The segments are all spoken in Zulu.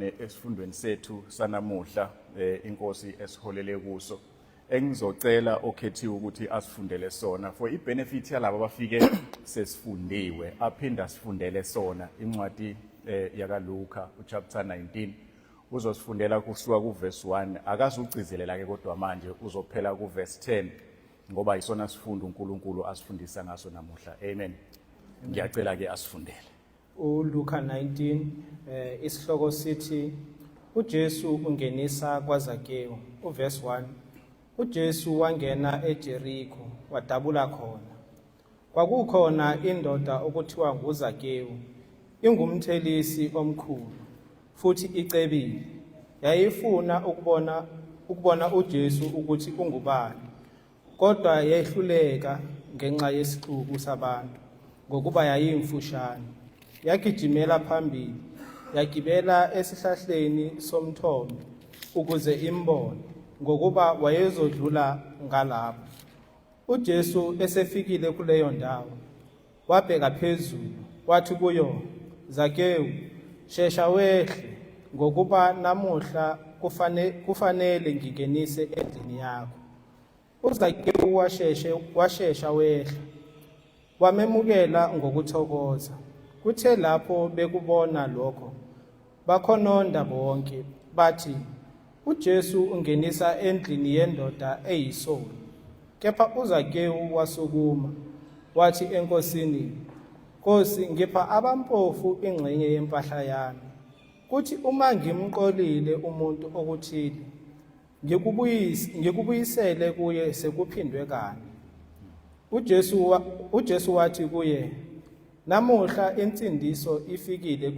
Esifundweni sethu sanamuhla inkosi esiholele kuso engizocela okhethiwe ukuthi asifundele sona for ibenefit yalabo abafike sesifundiwe aphinda asifundele sona incwadi yakaLuka uchapter 19 uzosifundela kusuka kuverse 1 akazugcizelela ke kodwa manje uzophela kuverse 10 ngoba isona sifundo uNkulunkulu asifundisa ngaso namuhla. Amen. Ngiyacela ke asifundele. ULuka 19 isihloko sithi uJesu ungenisa kwaZakewu. Uverse 1 uJesu wangena eJeriko wadabula khona. Kwakukhona indoda okuthiwa nguZakewu, ingumthelisi omkhulu futhi icebile. Yayifuna ukubona uJesu ukuthi ungubani, Kodwa yehluleka ngenxa yesixuku sabantu, ngokuba yayimfushane. Yagijimela phambili, yagibela esihlahleni somthombe ukuze imbone, ngokuba wayezodlula ngalapho. UJesu esefikile kuleyo ndawo, wabheka phezulu, wathi kuyo, Zakewu, shesha wehle, ngokuba namuhla kufanele ngingenise endlini yakho. UZakewu washesha wehla, wamemukela ngokuthokoza. Kuthe lapho bekubona lokho, bakhononda bonke, bathi, uJesu ungenisa endlini yendoda eyisoni. Kepha uZakewu wasukuma, wathi eNkosini, Nkosi, ngipha abampofu ingxenye yempahla yami. Kuthi uma ngimqolile umuntu okuthile, ngikubuyisele kuye sekuphindwe kane. UJesu wathi kuye, namuhla insindiso ifikile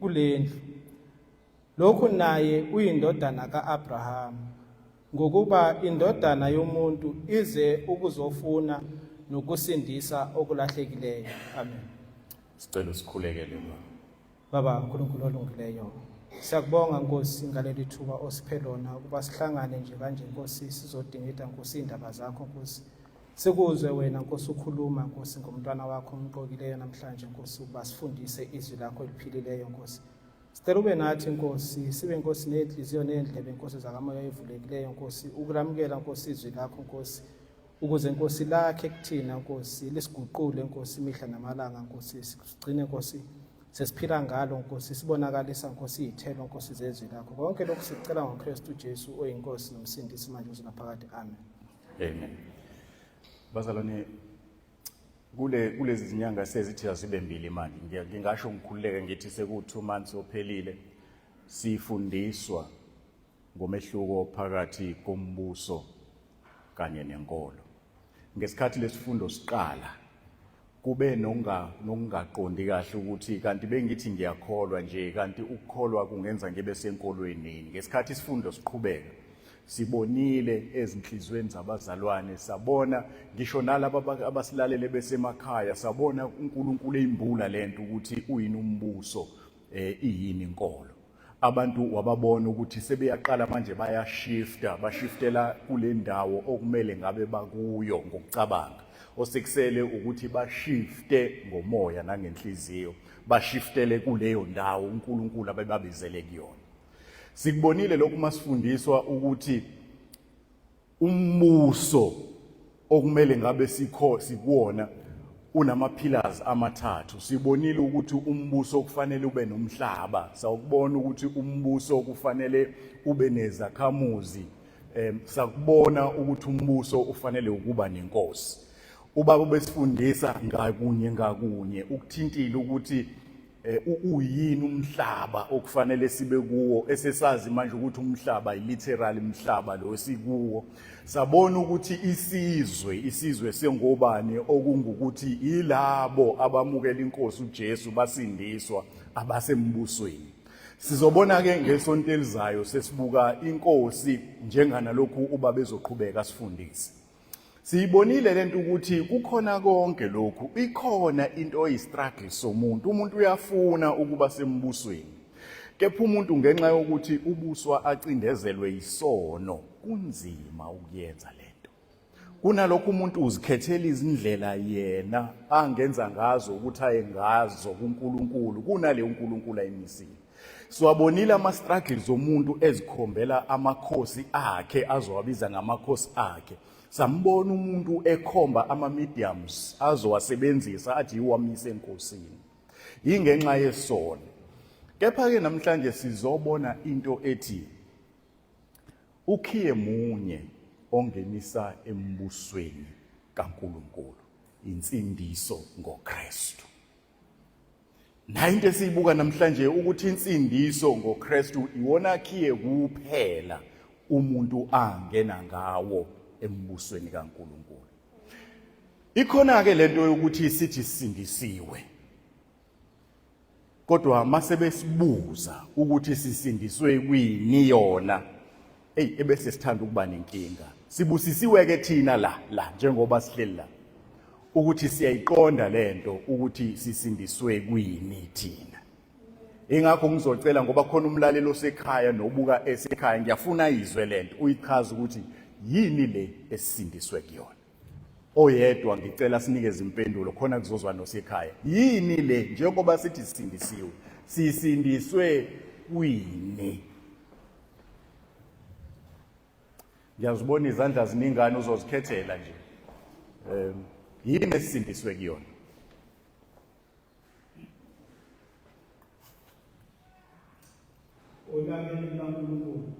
kulendlu. Lokhu naye uyindodana kaAbrahama, ngokuba indodana yomuntu ize ukuzofuna nokusindisa okulahlekileyo. Amen. Sicela usikhulekele Baba. Baba uNkulunkulu olungileyo, siyakubonga Nkosi ngaleli thuba osiphe lona ukuba sihlangane nje kanje Nkosi, sizodingida Nkosi indaba zakho Nkosi. Sikuzwe wena Nkosi ukhuluma Nkosi ngomntwana wakho omqokileyo namhlanje Nkosi ukuba sifundise izwi lakho eliphilileyo Nkosi. Sicela ube nathi Nkosi, sibe Nkosi nenhliziyo nendlebe Nkosi zakamoya evulekileyo Nkosi, ukulamukela Nkosi izwi lakho Nkosi, ukuze Nkosi lakhe kuthina Nkosi, lisiguqule Nkosi imihla namalanga Nkosi, sigcine Nkosi sesiphila ngalo Nkosi, sibonakalisa Nkosi izithelo Nkosi zezwi lakho. Konke lokhu sikucela ngoKristu Jesu oyiNkosi nomsindisi manje uzunaphakade. Amen. Amen. Bazalwane, kulezi zinyanga sezithi azibe mbili manje, ngingasho ngikhululeke ngithi seku 2 months ophelile sifundiswa ngomehluko phakathi kombuso kanye nenkolo. Ngesikhathi lesifundo siqala kube nokungaqondi kahle ukuthi kanti bengithi ngiyakholwa nje, kanti ukukholwa kungenza ngibe senkolweni yini. Ngesikhathi isifundo siqhubeka sibonile ezinhlizweni zabazalwane, sabona ngisho nalaba abasilalele besemakhaya, sabona uNkulunkulu eyimbula lento ukuthi uyini umbuso, iyini inkolo. Abantu wababona ukuthi sebeyaqala manje bayashifta, bashiftela kule ndawo okumele ngabe bakuyo ngokucabanga. Osekusele ukuthi bashifte ngomoya nangenhliziyo, bashiftele kuleyo ndawo uNkulunkulu abebabizele kuyona. Sikubonile lokhu masifundiswa ukuthi umbuso okumele ngabe sikho sikuwona unama-pillars amathathu. Sibonile ukuthi umbuso kufanele ube nomhlaba, sawukubona ukuthi umbuso kufanele ube nezakhamuzi, sakubona ukuthi umbuso ufanele ukuba nenkosi. Ubaba ubesifundisa ngakunye ngakunye ukuthintile ukuthi uyini umhlaba okufanele sibe kuwo, esesazi manje ukuthi umhlaba literally umhlaba lo esikuwo. Sabona ukuthi isizwe sengobani, okungukuthi ilabo abamukela inkosi uJesu basindiswa, abasembusweni. Sizobona ke ngesonto elizayo sesibuka inkosi njenganalokhu ubaba ezoqhubeka asifundise. Siyibonile lento ukuthi kukhona konke lokhu, ikhona into oyistruggle somuntu. Umuntu uyafuna ukuba sembusweni, kepha umuntu ngenxa yokuthi ubuswa acindezelwe isono, kunzima ukuyenza lento. Kunalokho umuntu uzikhethela izindlela yena angenza ngazo ukuthi aye ngazo kuNkulunkulu kunale uNkulunkulu ayimisile. Siwabonile ama struggles omuntu ezikhombela amakhosi akhe azowabiza ngamakhosi akhe. Sambona umuntu ekhomba ama mediums azowasebenzisa athi yiwamise enkosini. Yingenxa yesono. Kepha ke namhlanje sizobona into ethi ukhiye munye ongenisa embusweni kaNkulunkulu, insindiso ngoKristu. Nayo into esiyibuka namhlanje ukuthi insindiso ngoKristu iwona khiye kuphela umuntu angena ngawo embusweni kaNkulunkulu. Ikhona ke lento yokuthi sithi sisindisiwe. Kodwa mase besibuza ukuthi sisindiswe kwini yona, hey ebese sithanda ukuba nenkinga. Sibusisiwe ke thina la la njengoba sihleli la ukuthi siyayiqonda lento ukuthi sisindiswe kwini thina. Ingakho ngizocela ngoba khona umlaleli osekhaya nobuka esekhaya ngiyafuna izwe lento uyichaza ukuthi yini le esisindiswe kuyona. Oyedwa ngicela sinikeze impendulo khona kuzozwa nosekhaya. Yini le njengoba sithi sisindisiwe? Sisindiswe kwini? Ngiyazibona izandla ziningana uzozikhethela nje. Yini esisindiswe kuyona? Olakeni lukaNkulunkulu.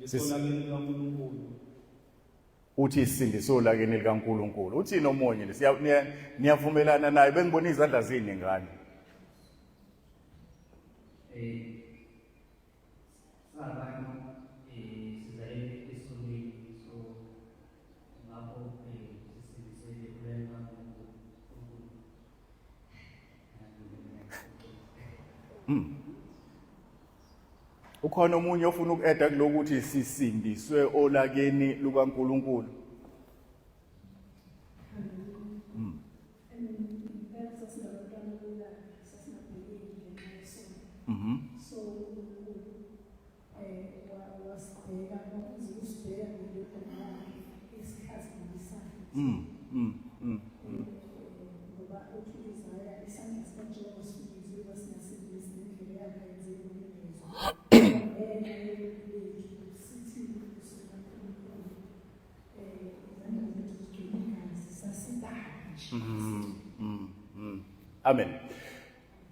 Sindiso olakeni lukaNkulunkulu. Uthi sindiso olakeni likaNkulunkulu. Uthini omunye? Niyavumelana naye bengibona izandla ziningana. Sabantu sizalelwe esonweni so ngakho sisindiseke kulena kaNkulunkulu. Ukhona omunye ofuna uku-eda kulokuthi sisindiswe olakeni lukaNkulunkulu? Impela sasingabantwana bolaka, sasingabhekeki ngenxa yesono. So uNkulunkulu wasibheka, kwakunzima ukusibheka ngendodana yakhe esikhazimulisayo. Ngoba uthi u-Isaya, isandla sikaJehova sifinyeziwe kwasingasindisi, nendlebe yakhe ayenzeki ukungezwa. Ngenxa yobubi bethu sithi sikaNkulunkulu izandla zethu zigcwele igazi, sasibabi nje. Amen.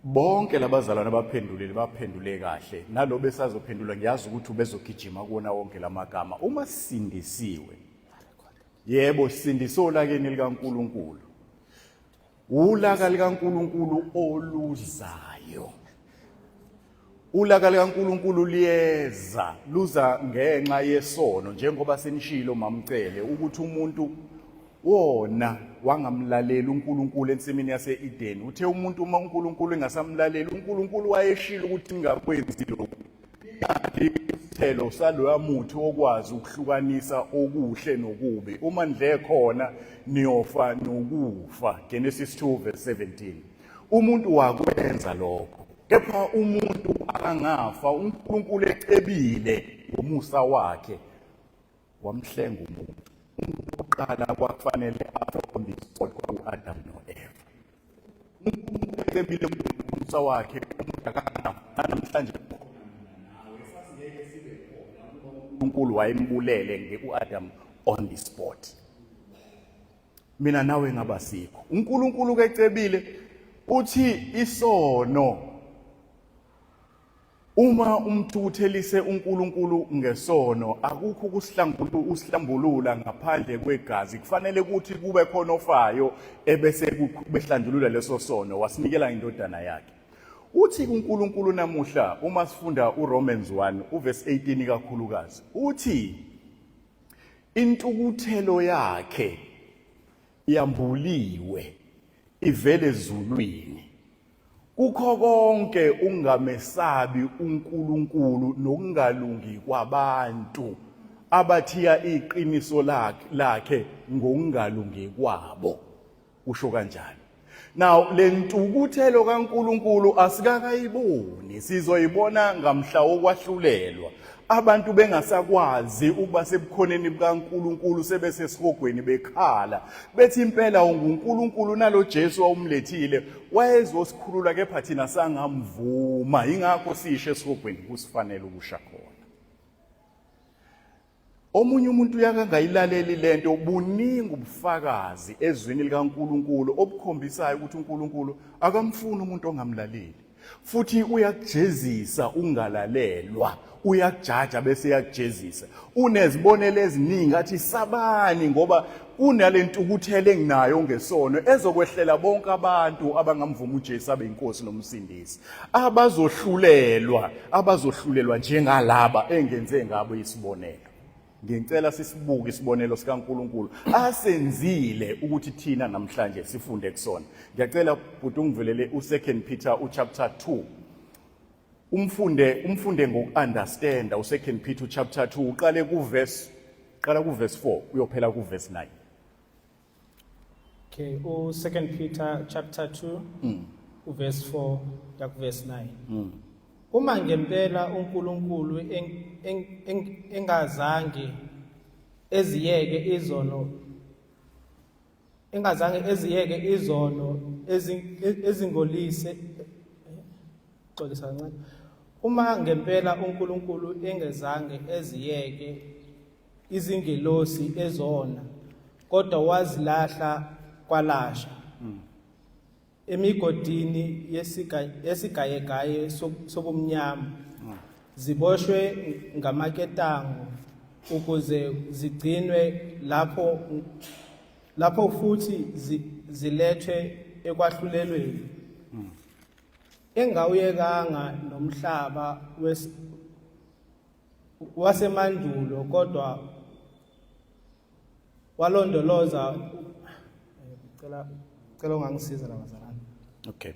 Bonke labazalwane abaphendulile baphendule kahle. Nalo besazophendula ngiyazi ukuthi ubezogijima kuwona wonke lamagama. Uma sindisiwe. Yebo, sindiswe olakeni likaNkulunkulu. Ulaka likaNkulunkulu oluzayo. Ulaka likaNkulunkulu liyeza, luza ngenxa yesono njengoba senishilo mamcele ukuthi umuntu wona wangamlaleli uNkulunkulu ensimini yase-Edeni. Uthe umuntu uma uNkulunkulu engasamlaleli, uNkulunkulu wayeshilo ukuthi ningakwenzi lokhu. Isithelo saloya muthi okwazi ukuhlukanisa okuhle nokubi. Uma nidle khona niyofa nokufa. Genesis 2 verse 17. Umuntu wakwenza lokho. Kepha umuntu angafa uNkulunkulu ecebile ngomusa wakhe wamhlenga umuntu. Umuntu wokuqala kwakufanele afe on the spot kwaku-Adam no-Eva. uNkulunkulu ecebile ngomusa wakhe umuntu akangafa namhlanje uNkulunkulu wayembulele nge-uAdam on the spot. Mina nawe ngaba sikho. uNkulunkulu kecebile uthi isono uma umthukuthelise uNkulunkulu ngesono akukho ukusihlambulula ngaphandle kwegazi kufanele ukuthi kube khona ofayo ebese behlanjulula leso sono wasinikela indodana yakhe uthi uNkulunkulu namuhla uma sifunda uRomans 1 uverse 18 kakhulukazi uthi intukuthelo yakhe yambuliwe ivele ezulwini kukho konke ungamesabi uNkulunkulu nokungalungi kwabantu abathiya iqiniso lakhe ngokungalungi kwabo usho kanjani. Now le ntukuthelo kaNkuluNkulu asikakayiboni, sizoyibona ngamhla wokwahlulelwa. Abantu bengasakwazi ukuba sebukhoneni bukaNkuluNkulu sebesesihogweni bekhala bethi impela unguNkulunkulu nalo Jesu awumlethile wayezosikhulula kepha thina sangamvuma ingakho sishe esihogweni kusifanele ukusha khona. Omunye umuntu uyakangayilaleli lento buningi ubufakazi ezwini likaNkuluNkulu obukhombisayo ukuthi uNkulunkulu akamfuni umuntu ongamlaleli futhi uyakujezisa ungalalelwa uyakujaja bese uyakujezisa unezibonelo eziningi athi sabani ngoba kunalentukuthelo enginayo ngesono ezokwehlela bonke abantu abangamvuma uJesu abe inkosi nomsindisi abazohlulelwa abazohlulelwa njengalaba engenze ngabo isibonelo ngicela sisibuke isibonelo sikaNkuluNkulu asenzile ukuthi thina namhlanje sifunde kusona ngiyacela bhuti ungivelele u2 Peter uchapter 2 umfunde umfunde ngokuunderstanda u2 Peter uchapter 2 uqale kuverse qala kuverse 4 uyophela kuverse 9 Okay, u 2 Peter chapter 2 uverse 4 kuya kuverse 9. Uma ngempela uNkulunkulu engazange eziyeke izono engazange eziyeke izono ezingolise xolisa kancane uma ngempela uNkulunkulu engezange eziyeke izingelosi ezona kodwa wazilahla kwalasha emigodini yesigayegaye sobumnyama ziboshwe ngamaketango ukuze zigcinwe lapho lapho futhi zilethwe ekwahlulelweni engawuyekanga nomhlaba wasemandulo kodwa walondoloza cela cela ungangisiza la bazalwane okay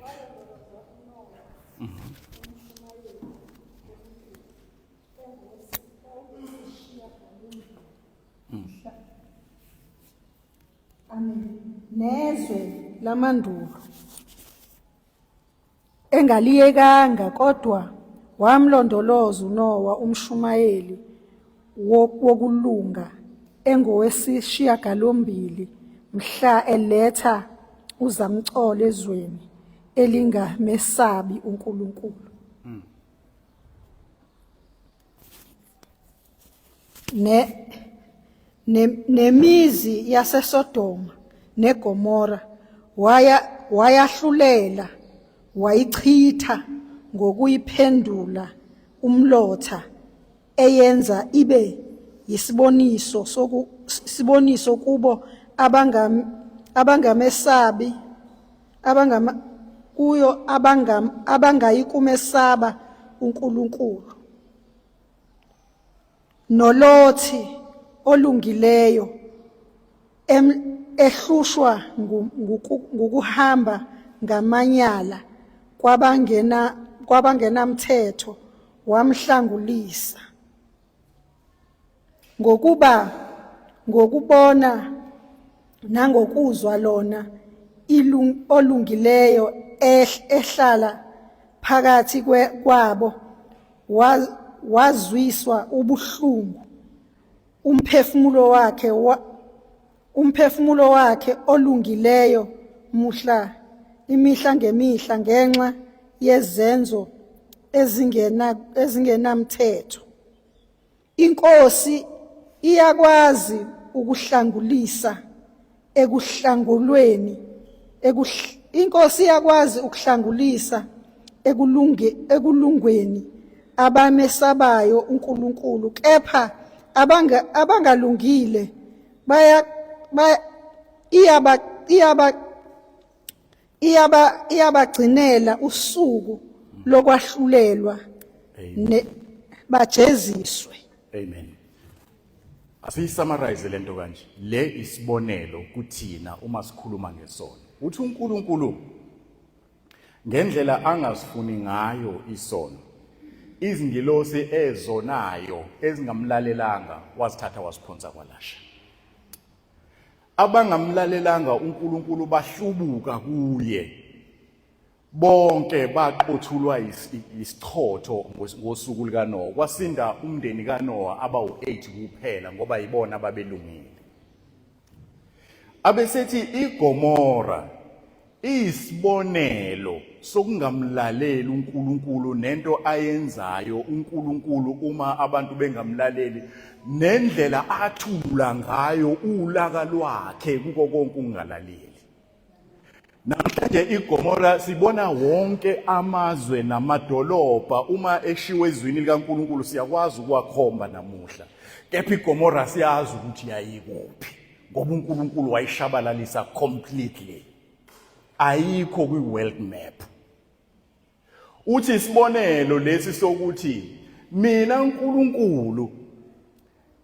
Amen. Nezwe lamandulo engaliyekanga kodwa wamlondoloza uNowa umshumayeli wokulunga engowesishiyagalombili mhla eletha uzamcolo ezweni elingamesabi uNkulunkulu. Ne, ne, nemizi yaseSodoma neGomora waya wayahlulela wayichitha ngokuyiphendula umlotha eyenza ibe yisiboniso soku siboniso kubo abangam abangamesabi abangama kuyo abangam abangayikumesaba uNkulunkulu noLothi olungileyo ehlushwa ngukuhamba ngamanyala kwabangena kwabangenamthetho wamhlangulisa ngokuba ngokubona nangokuzwa lona olungileyo ehlala phakathi kwabo wazwiswa ubuhlungu umphefumulo wakhe umphefumulo wakhe olungileyo muhla imihla ngemihla ngenxa yezenzo ezingena ezingenamthetho Inkosi iyakwazi ukuhlangulisa ekuhlangulweni inkosi iyakwazi ukuhlangulisa ekulunge ekulungweni abamesabayo uNkulunkulu kepha abanga abangalungile baya iyaba iyaba iyaba iyabagcinela usuku lokwahlulelwa ne bajeziswe amen asiyisummarize lento kanje le isibonelo kuthina uma sikhuluma ngesono uthi uNkulunkulu ngendlela angasifuni ngayo isono izingilosi ezonayo ezingamlalelanga wazithatha wasiphonsa kwalasha. Abangamlalelanga uNkulunkulu bahlubuka kuye. Bonke baqothulwa isichotho ngosuku likaNowa. Kwasinda umndeni kaNowa abawu-8 kuphela ngoba yibona ababelungile. Abesethi iGomora iyisibonelo sokungamlaleli uNkulunkulu nento ayenzayo uNkulunkulu uma abantu bengamlaleli nendlela athulula ngayo ulaka lwakhe kuko konke ukungalaleli. Namhlanje iGomora sibona wonke amazwe namadolobha uma eshiwo ezwini likaNkulunkulu siyakwazi ukuwakhomba namuhla. Kepha iGomora siyazi ukuthi yayikuphi ngoba uNkulunkulu wayishabalalisa completely. Ayikho kwi-world map. Uthi isibonelo lesi sokuthi mina uNkulunkulu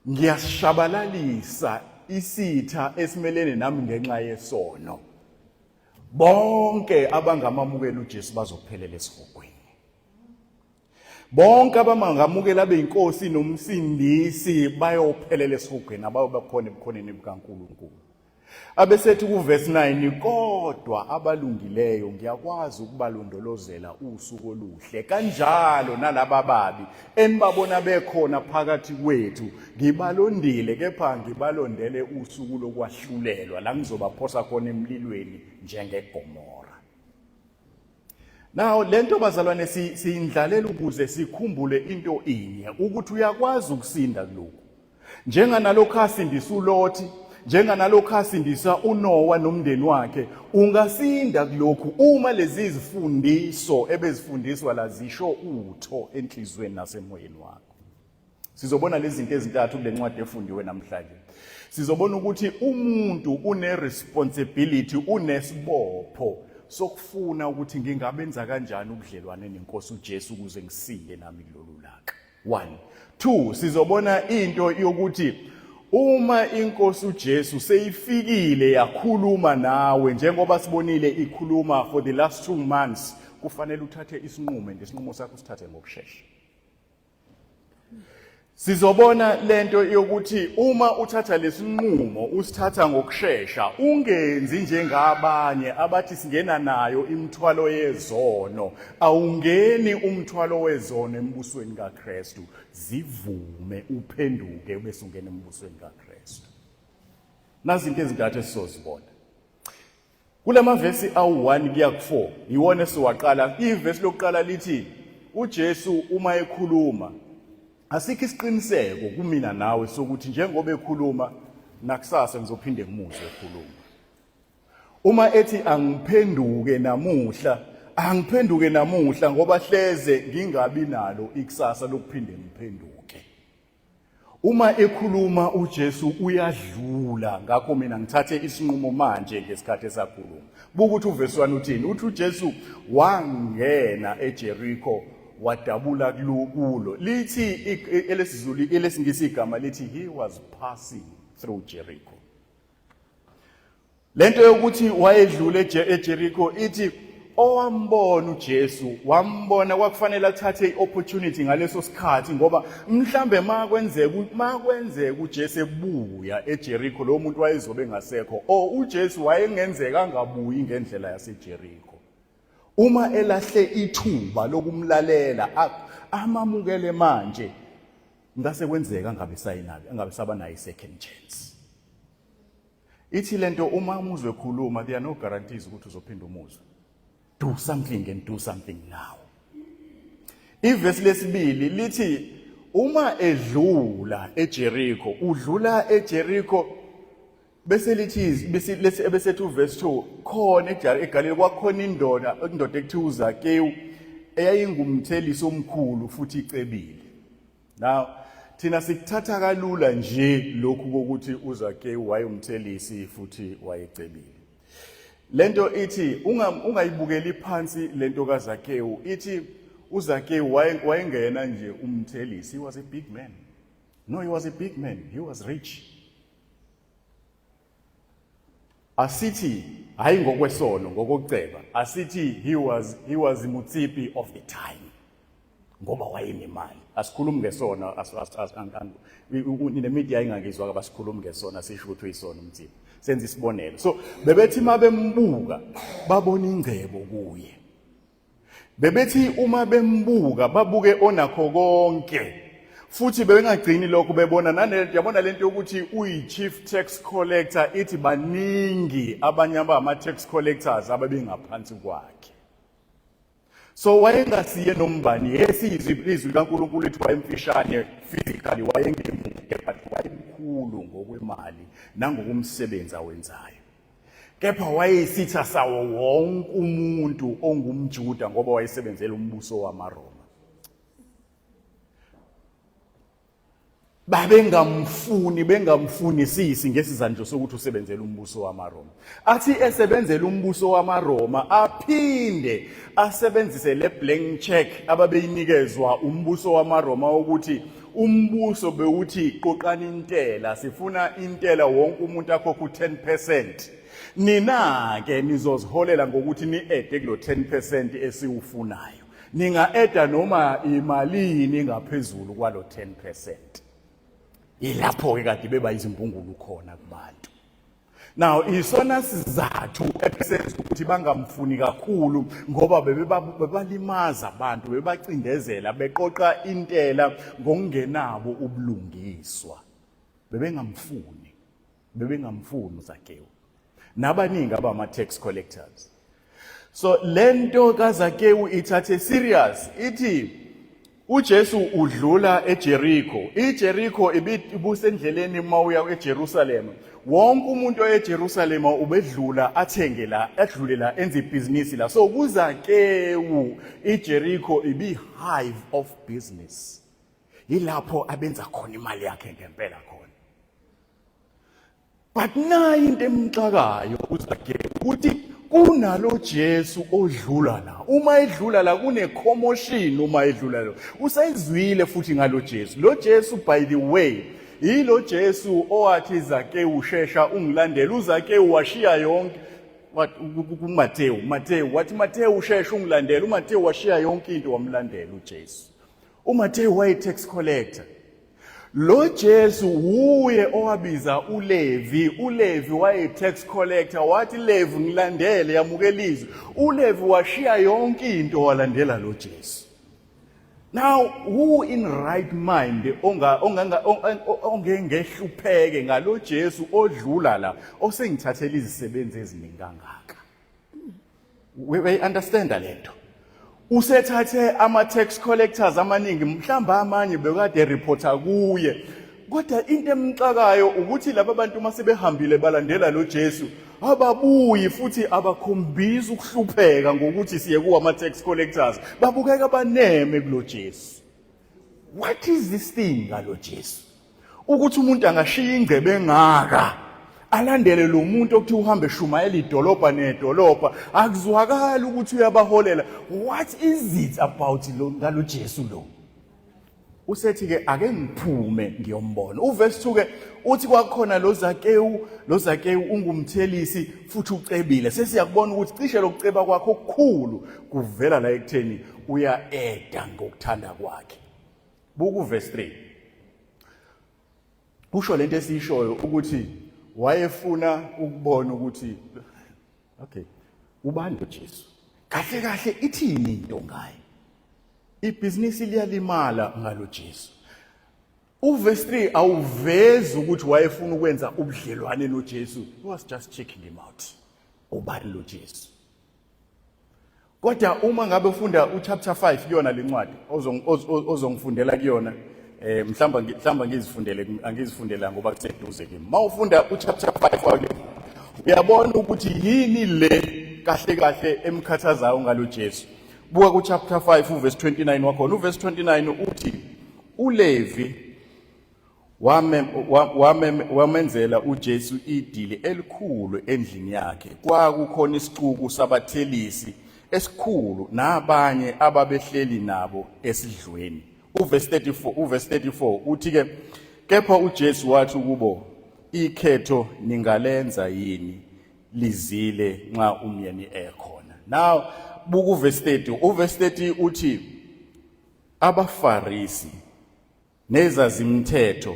ngiyashabalalisa isitha esimelene nami ngenxa yesono. Bonke abangamamukela uJesu bazophelela esihogweni. Bonke abamangamukela beyinkosi nomsindisi bayophelela esihogweni abayoba khona ebukhoneni bukaNkulunkulu. Abesethi kuvesi 9 kodwa abalungileyo ngiyakwazi ukubalondolozela usuku oluhle kanjalo nalaba babi enibabona bekhona phakathi kwethu ngibalondile kepha ngibalondele usuku lokwahlulelwa la ngizobaphosa khona emlilweni njengeGomora. Now lento bazalwane siyindlalela ukuze sikhumbule into inye ukuthi uyakwazi ukusinda kulokhu. Njenganalokhu asindisa uLothi, njenganalokhu asindisa uNowa nomndeni wakhe, ungasinda kulokhu uma lezi zifundiso ebezifundiswa la zisho utho enhlizweni nasemoyeni wakho. Sizobona lezi zinto ezintathu kule ncwadi efundiwe namhlanje. Sizobona ukuthi umuntu une responsibility, unesibopho sokufuna ukuthi ngingabenza kanjani ubudlelwane nenkosi uJesu ukuze ngisinde nami kulolu laka. 1 2 sizobona into yokuthi uma inkosi uJesu seyifikile yakhuluma nawe njengoba sibonile ikhuluma for the last 2 months kufanele uthathe isinqumo and isinqumo sakho usithathe ngokushesha. Sizobona lento yokuthi uma uthatha lesinqumo usithatha ngokushesha ungenzi njengabanye abathi singena nayo imithwalo yezono awungeni umthwalo wezono embusweni kaKristu zivume uphenduke bese ungena embusweni kaKristu. Nazi into ezintathu esizozibona Kulamavesi awu-1 kuya ku-4 yiwona esiwaqala. Ivesi lokuqala lithi uJesu uma ekhuluma asikho isiqiniseko kumina nawe sokuthi njengoba ekhuluma nakusasa ngizophinde ngimuzwe ekhuluma. Uma ethi angiphenduke namuhla, angiphenduke namuhla ngoba hleze ngingabi nalo ikusasa lokuphinde ngiphenduke. Uma ekhuluma uJesu uyadlula ngakho mina ngithathe isinqumo manje ngesikhathi esakhuluma. Buka ukuthi uvesi 1 uthini. Uthi uJesu wangena eJeriko wadabula kulo. Lithi elesiZulu elesingisi igama lithi he was passing through Jericho. Lento yokuthi wayedlule eJericho ithi owambona uJesu wambona kwakufanele athathe iopportunity ngaleso sikhathi ngoba mhlambe makwenzeka makwenzeka uJesu ebuya eJericho lo muntu wayezobe engasekho o uJesu wayengenzeka angabuyi ngendlela yaseJericho uma elahle ithuba lokumlalela amamukele manje ngase kwenzeka angabe sayinabi angabe saba nayo second chance. Ithi lento uma umuzwe ekhuluma there are no guarantees ukuthi uzophinda umuzwe. Do something and do something now. Ivesi lesibili lithi uma edlula eJericho, udlula eJericho bese lithi bese lesi ebesethi uverse 2 khona eGalile kwakhona indoda indoda ekuthiwa uZakewu eyayingumthelisi omkhulu futhi icebile. Now thina sikuthatha kalula nje lokhu kokuthi uZakewu wayumthelisi futhi wayecebile. Lento ithi ungayibukeli phansi lento kaZakewu ithi uZakewu wayengena nje umthelisi he was a big man. No, he was a big man. He was rich. Asithi hayi ngokwesono ngokokuceba asithi he was Mutsipi of the time ngoba wayenemali asikhulumi ngesona ne media ingangizwa abasikhulumi ngesona sisho ukuthi uyisona uMutsipi. Senza isibonelo. So bebethi mabembuka babona ingcebo kuye. Bebethi uma bembuka babuke onakho konke. Futhi bebengagcini lokho, bebona nane, yabona lento yokuthi uyi chief tax collector, ithi baningi abanye abama tax collectors ababengaphansi kwakhe. So wayengasiye nombani, yes, izwi izwi likaNkulunkulu lithi wayemfishane physically, wayengemude, but wayemkhulu ngokwemali nangokumsebenzi awenzayo. Kepha wayeyisitha sawo wonke umuntu ongumJuda ngoba wayesebenzela umbuso wamaRoma. Babengamfuni, bengamfunisisi ngesizathu sokuthi usebenzela umbuso wamaRoma. Athi esebenzela umbuso wamaRoma aphinde asebenzise le blank check ababeyinikezwa umbuso wamaRoma, ukuthi umbuso bewuthi qoqani intela, sifuna intela, wonke umuntu akhokhe u-10%, nina ke nizoziholela ngokuthi ni-ede kulo 10% esiwufunayo, ninga-eda noma imalini ngaphezulu kwalo 10%. Ilapho-ke kade beba izimbungulu khona kubantu. Now isona sizathu esenza ukuthi bangamfuni kakhulu, ngoba bebalimaza abantu, bebacindezela, beqoqa intela ngokungenabo ubulungiswa. Bebengamfuni, bebengamfuni uZakewu nabaningi abama tax collectors. So lento kaZakewu ithathe serious, ithi uJesu udlula eJericho. IJericho ibusendleleni mawuya eJerusalem. Wonke umuntu eJerusalem ubedlula athenge la, edlule la, enze ibhizinisi la. So kuZakewu iJericho ibi hive of business. Yilapho abenza khona imali yakhe ngempela khona. But nayi into emxakayo uZakewu, ukuthi kunalo Jesu odlula la. Uma edlula la kune commotion, uma edlula la. Usayizwile futhi ngalo Jesu. Lo Jesu, by the way, yilo Jesu owathi, "Zakewu, shesha ungilandele." UZakewu washiya yonke, what, kuMateyu, Mateyu wathi, "Mateyu, shesha ungilandele." UMateyu washiya yonke into wamlandela uJesu. UMateyu waye tax collector. Lo Jesu wuye owabiza uLevi. ULevi waye tax collector, wathi, "Levi, ngilandele, yamukela izwi." ULevi washiya yonke into walandela lo Jesu. Now who in right mind onga onganga ongengehlupheke ngalo Jesu odlula la osengithathela izisebenzi eziningi kangaka? We understand lento? Usethathe ama tax collectors amaningi, mhlamba amanye bekade reporter kuye, kodwa into emxakayo ukuthi laba bantu uma sebehambile balandela lo Jesu ababuyi futhi abakhombisi ukuhlupheka ngokuthi siye kuwa ama tax collectors, babukeka baneme kulo Jesu. What is this thing ngalo Jesu, ukuthi umuntu angashiya ingcebe engaka alandele lo muntu okuthi uhambe eshumayela idolobha nedolobha, akuzwakali ukuthi uyabaholela? What is it about lo ngalo Jesu lo? Usethi ke, "Ake ngiphume ngiyombona." Uverse 2 ke uthi kwakhona lo Zakewu. Lo Zakewu ungumthelisi futhi ucebile. Sesiyakubona ukuthi cishe lokuceba kwakho okukhulu kuvela la ekutheni uya-eda ngokuthanda kwakhe. Buka uverse 3, kusho lento esiyishoyo ukuthi wayefuna ukubona ukuthi, okay, ubani lo Jesu kahle kahle, ithini into ngaye, ibhizinisi liyalimala ngalo Jesu. Uverse 3 awuvezi ukuthi wayefuna ukwenza ubudlelwane noJesu. He was just checking him out, ubani lo Jesu. Kodwa uma ngabe ufunda uchapter 5 kuyona lencwadi ozongifundela kuyona, mhlamba ngizifundele, angizifundela ngoba kuseduze kimi. Mawufunda uchapter 5 wale, uyabona ukuthi yini le kahle kahle emkhathazayo ngalo Jesu. Buka ku chapter 5 uverse 29 wakhona. Uverse 29 uthi uLevi wamenzela uJesu idili elikhulu endlini yakhe. Kwakukhona isixuku sabathelisi esikhulu nabanye ababehleli nabo esidlweni. Uverse 34, uverse 34 uthi ke, kepha uJesu wathi kubo, "Ikhetho ningalenza yini lizile nxa umyeni ekhona?" Now buka uverse 30. Uverse 30 uthi abaFarisi nezazimthetho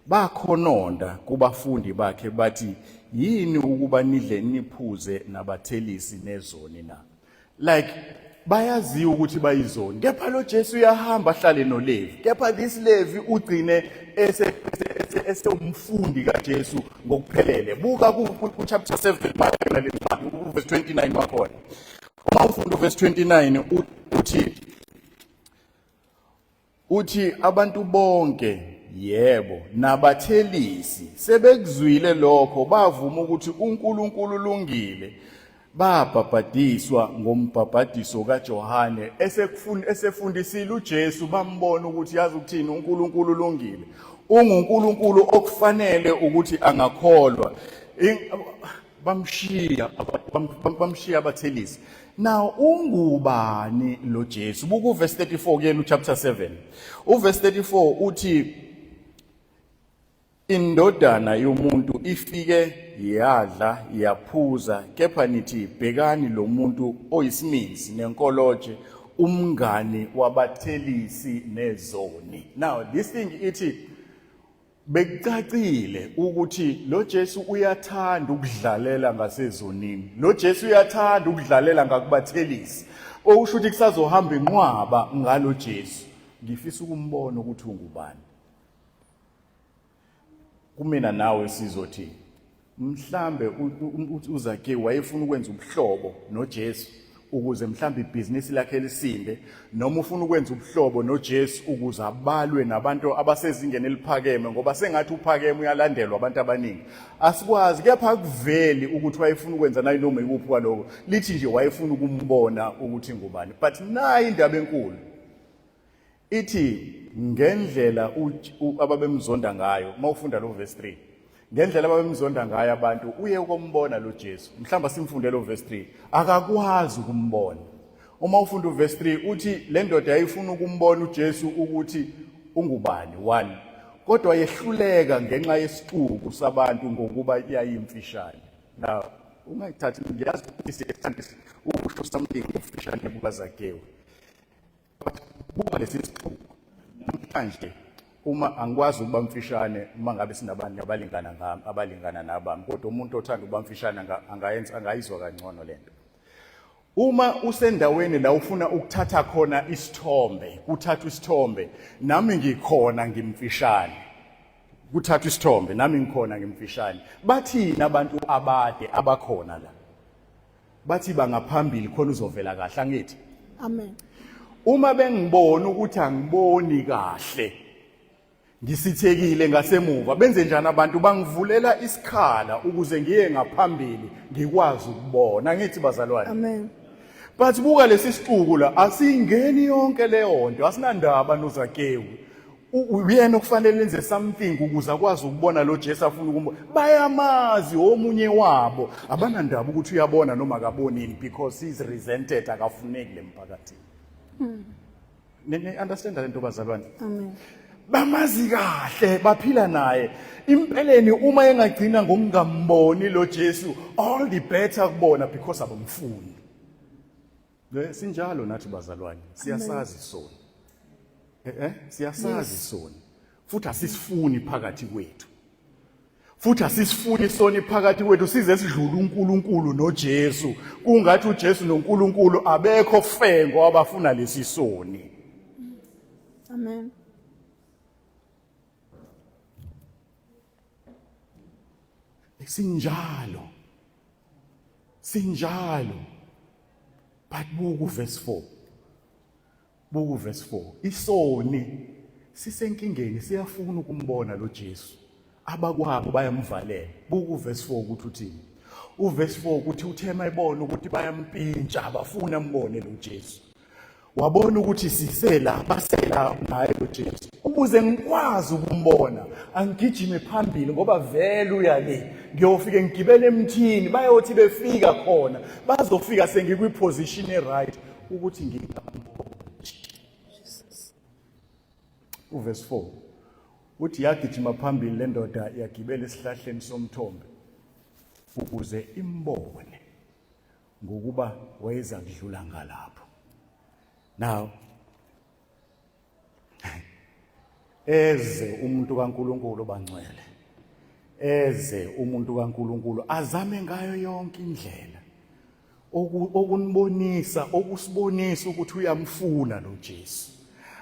bakhononda kubafundi bakhe bathi, Yini ukuba nidle niphuze nabathelisi nezoni na? Like bayaziwa ukuthi bayizoni, kepha lo Jesu uyahamba ahlale noLevi, kepha this Levi ugcine esewumfundi kaJesu ngokuphelele. Buka ku chapter 7 mayelana lencwadi, uverse 29 wakhona. Uma ufunda uverse 29 uthi abantu bonke, yebo, nabathelisi sebekuzwile lokho, bavuma ukuthi uNkulunkulu ulungile, babhabhadiswa ngombhabhadiso kaJohane. Esefundisile uJesu, bambona ukuthi yazi ukuthini, uNkulunkulu ulungile, unguNkulunkulu okufanele ukuthi angakholwa. Bamshiya abathelisi. Now ungubani lo Jesu? Buka uverse 34 kuyena uchapter 7. Uverse 34 uthi indodana yomuntu ifike yadla yaphuza, kepha nithi bhekani lo muntu oyisiminzi nenkoloje, umngani wabathelisi nezoni. Now this thing ithi bekucacile ukuthi lo Jesu uyathanda ukudlalela ngasezonini, lo Jesu uyathanda ukudlalela ngakubathelisi, okusho ukuthi kusazohamba inqwaba ngalo Jesu. Ngifisa ukumbona ukuthi ungubani. Kumina nawe sizothi mhlambe uZakewu wayefuna ukwenza ubuhlobo noJesu ukuze mhlambe ibhizinisi lakhe lisinde, noma ufuna ukwenza ubuhlobo noJesu ukuze abalwe nabantu abasezingeni eliphakeme, ngoba sengathi uphakeme uyalandelwa abantu abaningi. Asikwazi, kepha akuveli ukuthi wayefuna ukwenza nayi noma ikuphi kwaloko, lithi nje wayefuna ukumbona ukuthi ngubani. But nayi indaba enkulu ithi ngendlela ababemzonda ngayo, uma ufunda lo verse 3, ngendlela ababemzonda ngayo abantu, uye ukombona lo Jesu. Mhlawumbe simfunde lo verse 3, akakwazi ukumbona. Uma ufunda uverse 3 uthi le ndoda yayifuna ukumbona uJesu ukuthi ungubani, one, kodwa yehluleka ngenxa yesixuku sabantu ngokuba yayimfishane. Now ungayithathi, ngiyazi ukuthi siyethanda ukusho something ngobufishane bukaZakewu, but buka lesi sixuku namhlanje. Uma angikwazi ukuba mfishane uma ngabe sinabantu abalingana ngami, abalingana nabami, kodwa umuntu othanda ukuba mfishane angayenza, angayizwa kangcono lento. Uma usendaweni la ufuna ukuthatha khona isithombe, kuthathwa isithombe, nami ngikhona ngimfishane, kuthathwa isithombe, nami ngikhona ngimfishane, bathini abantu abade abakhona la? Bathi bangaphambili khona uzovela kahle, angithi? Amen. Uma bengibona ukuthi angiboni kahle, ngisithekile ngasemuva, benze njani abantu? Bangivulela isikhala ukuze ngiye ngaphambili ngikwazi ukubona, angithi bazalwane? Amen. But buka lesi sixuku la, asingeni yonke leyo nto, asinandaba noZakewu. Uyena okufanele enze something ukuze akwazi ukubona lo Jesu afuna ukumbona. Bayamazi omunye wabo, abanandaba ukuthi uyabona noma akabonini, because he's resented, akafuneki lemphakathini. Ni understand lento bazalwane? Amen. Bamazi kahle, baphila naye. Impeleni uma engagcina ngokungamboni lo Jesu, all the better kubona, because abamfuni. Sinjalo nathi bazalwane, siyasazi sona. Siyasazi sona. Futhi asisifuni phakathi kwethu. Futhi asisifuni sona phakathi kwethu size sidlule uNkulunkulu noJesu. Kungathi uJesu noNkulunkulu abekho fengo abafuna lesi soni. Amen. Sinjalo. Sinjalo. But buku verse 4. Buku verse 4. Isoni sisenkingeni, siyafuna ukumbona lo Jesu. Abakwabo bayamvalela. Buku verse 4 ukuthi uthini. Uverse 4 ukuthi uthe mayibona ukuthi bayampintsha, abafuna ambone lo Jesu. Wabona ukuthi sisela basela naye lo Jesu. Ukuze ngikwazi ukumbona, angigijime phambili ngoba vele uya le. Ngiyofike ngigibele emthini, bayothi befika khona, bazofika sengikwi position e right ukuthi ngingambona. Uverse 4 uthi yagijima phambili le ndoda, yagibela esihlahleni somthombe ukuze imbone, ngokuba wayeza kudlula ngalapho. Now eze umuntu kaNkuluNkulu bangcwele, Eze umuntu kaNkuluNkulu azame ngayo yonke indlela okunibonisa okusibonisa ukuthi uyamfuna lo Jesu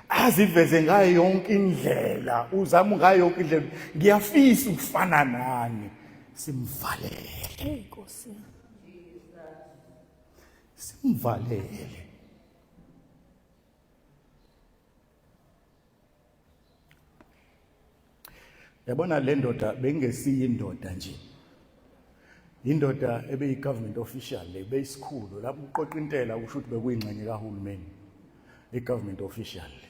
aziveze ngayo yonke indlela uzama ngayo yonke indlela ngiyafisa ukufana nani simvalele Nkosi simvalele Yabona le ndoda bengesiyi indoda nje. Indoda ebeyi government official le beyisikhulu lapho uqoqa intela kusho ukuthi bekuyingxenye kahulumeni. I government official le.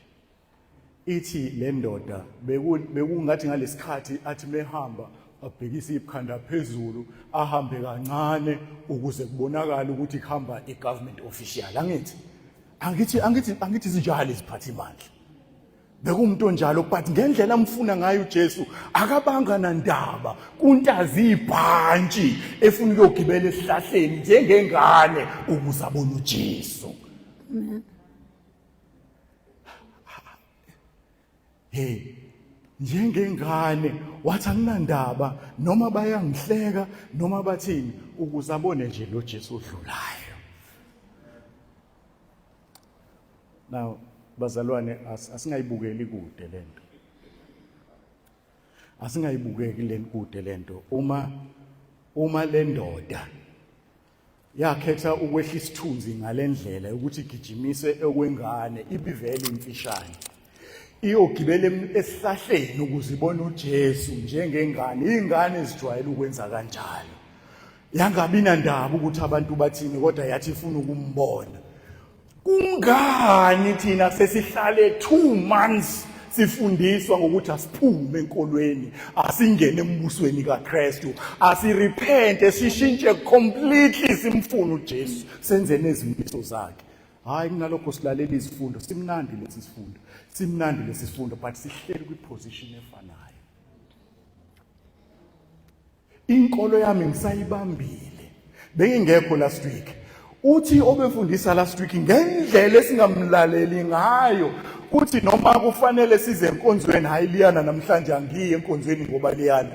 Ithi le ndoda bekungathi ngalesikhathi athi mehamba abhekise ikhanda phezulu ahambe kancane ukuze kubonakale ukuthi kuhamba i government official angithi angithi angithi angithi zinjalo iziphathimandla bekuwumuntu onjalo but ngendlela amfuna ngayo uJesu akabanga nandaba kuntazi ibhantshi efuna ukuyogibela esihlahleni njengengane ukuze abone uJesu. Hey njengengane wathi anginandaba noma bayangihleka noma bathini ukuze abone nje lo Jesu odlulayo. Now bazalwane asingayibukeli kude lento. Asingayibukeki le kude lento uma uma le ndoda yakhetha ukwehla isithunzi ngalendlela ukuthi igijimise okwengane ibivele imfishane iyogibela esihlahleni ukuze ibone uJesu njengengane ingane ezijwayele ukwenza kanjalo yangabi nandaba ukuthi abantu bathini kodwa yathi ifuna ukumbona kungani thina sesihlale 2 months sifundiswa ngokuthi asiphume enkolweni asingene embusweni kaKristu asirepente sishintshe completely simfune uJesu senze nezimiso zakhe hayi kunalokho silalela izifundo simnandi lesi sifundo simnandi lesi sifundo but sihleli kwiposition efanayo Inkolo yami ngisayibambile. Bengingekho last week. Uthi obefundisa last week ngendlela esingamlaleli ngayo kuthi noma kufanele size enkonzweni hayi liyana namhlanje angiyi enkonzweni ngoba liyana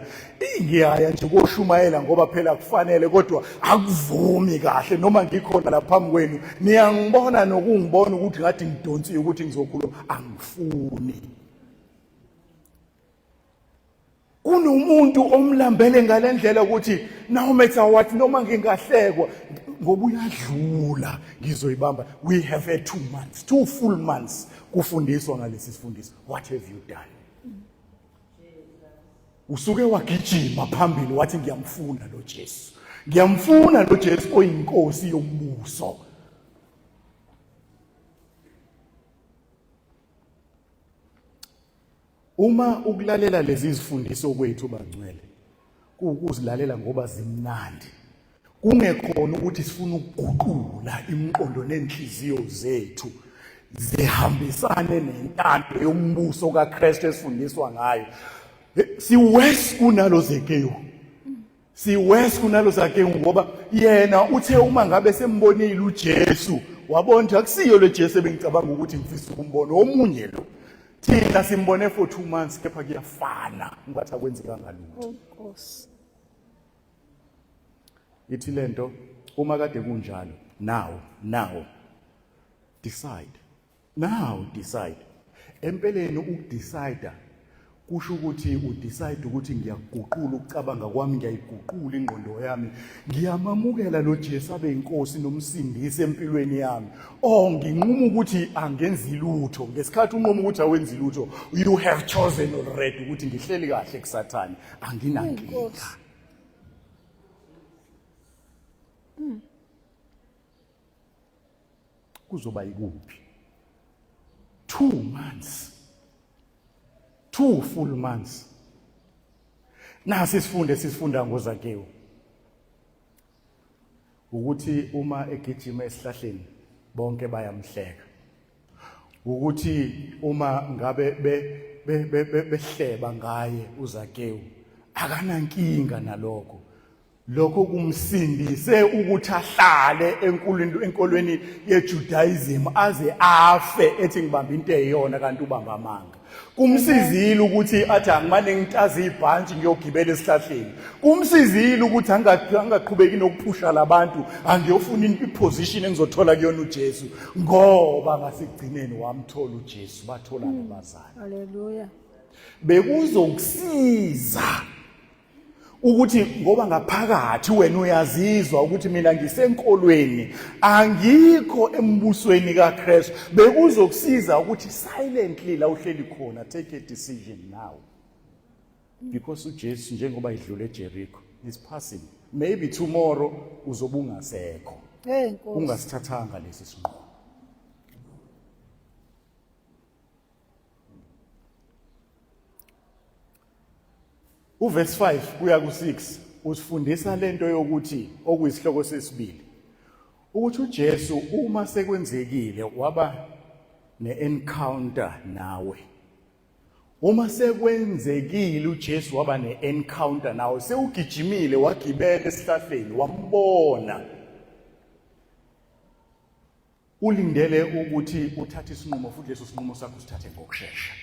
ngiyaya nje koshumayela ngoba phela kufanele kodwa akuvumi kahle noma ngikhona la phambi kwenu niyangibona nokungibona ukuthi ngathi ngidonsiwe ukuthi ngizokhuluma angifuni Kunomuntu omlambele ngalendlela ukuthi no matter what noma ngingahlekwa ngoba uyadlula ngizoyibamba. We have had 2 months, 2 full months kufundiswa ngalesi sifundiso. What have you done? Usuke wagijima phambili wathi ngiyamfuna lo Jesu. Ngiyamfuna lo Jesu oyinkosi yombuso. Uma ukulalela lezi zifundiso kwethu bangcwele kuwukuzilalela ngoba zimnandi kungekhona ukuthi sifuna ukuguqula imiqondo nenhliziyo zethu zihambisane nentando yombuso kaKristu esifundiswa ngayo siwes kunalo Zekewu Siwes kunalo Zakewu ngoba yena uthe uma ngabe sembonile uJesu wabona ukuthi akusiyo le Jesu ebengicabanga ukuthi ngifisa ukumbona omunye lo. Thina simbone for 2 months kepha kuyafana ngathi akwenzekanga lutho. Oh Nkosi. Ithi lento uma kade kunjalo now now decide Now decide. Empeleni ukudecide kusho ukuthi udecide ukuthi ngiyaguqula ukucabanga kwami ngiyayiguqula ingqondo yami ngiyamamukela lo Jesu abe inkosi nomsindisi empilweni yami oh nginquma ukuthi angenzi lutho ngesikhathi unquma ukuthi awenzi lutho you have chosen already ukuthi ngihleli kahle kusathane anginankinga Kuzoba yikuphi? 2 months. 2 full months. Nasi isifundo esifunda ngoZakewu. Ukuthi uma egijima esihlahleni bonke bayamhleka. Ukuthi uma ngabe be behleba ngaye uZakewu akanankinga nalokho. Lokho kumsindise ukuthi ahlale enkulweni enkolweni yeJudaism aze afe ethi ngibamba into eyiyona kanti ubamba amanga. Kumsizile ukuthi athi angimane ngitaze ibhantshi ngiyogibela esihlahleni. Kumsizile ukuthi angaqhubeki nokuphusha labantu angiyofuna iposition engizothola kuyona uJesu ngoba ngasekugcineni wamthola uJesu batholana bazana. Hallelujah. Bekuzokusiza ukuthi ngoba ngaphakathi wena uyazizwa ukuthi mina ngisenkolweni angikho embusweni kaKristu bekuzokusiza ukuthi silently la uhleli khona take a decision now because uJesu njengoba idlule eJericho is passing maybe tomorrow uzobe ungasekho Hey Nkosi. ungasithathanga lesi sinqumo Uverse 5 kuya ku6 usifundisa lento yokuthi okuyisihloko sesibili ukuthi uJesu uma sekwenzekile waba neencounter nawe. Uma sekwenzekile uJesu waba neencounter nawe sewugijimile wagibela esihlahleni wambona. Ulindele ukuthi uthathe isinqumo futhi leso sinqumo sakho usithathe ngokushesha.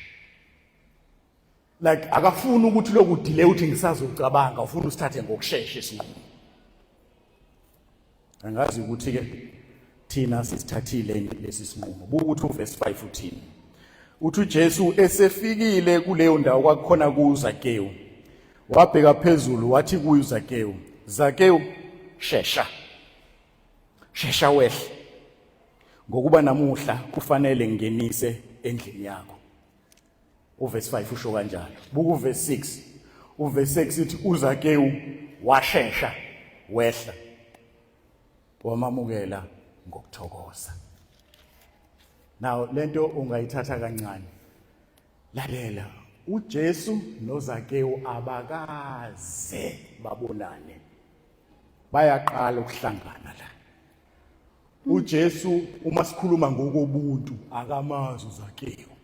Like akafuni ukuthi lokhu delay uthi ngisazocabanga ufuna usithathe ngokushesha isinqumo. Angazi ukuthi ke thina sisithathile lesi sinqumo. Buka ukuthi uverse 5 uthini. Uthi uJesu esefikile kuleyo ndawo kwakukhona kuZakewu. Wabheka phezulu wathi kuye uZakewu, Zakewu shesha. Shesha wehle. Ngokuba namuhla kufanele ngingenise endlini yakho. Uverse 5 usho kanjalo. Buka uverse 6. Uverse 6 ithi uZakewu washesha wehla wamamukela ngokuthokoza. Now lento ungayithatha kancane. Lalela, uJesu noZakewu abakaze babonane. Bayaqala ukuhlangana la. uJesu uma sikhuluma ngokobuntu akamazi uZakewu.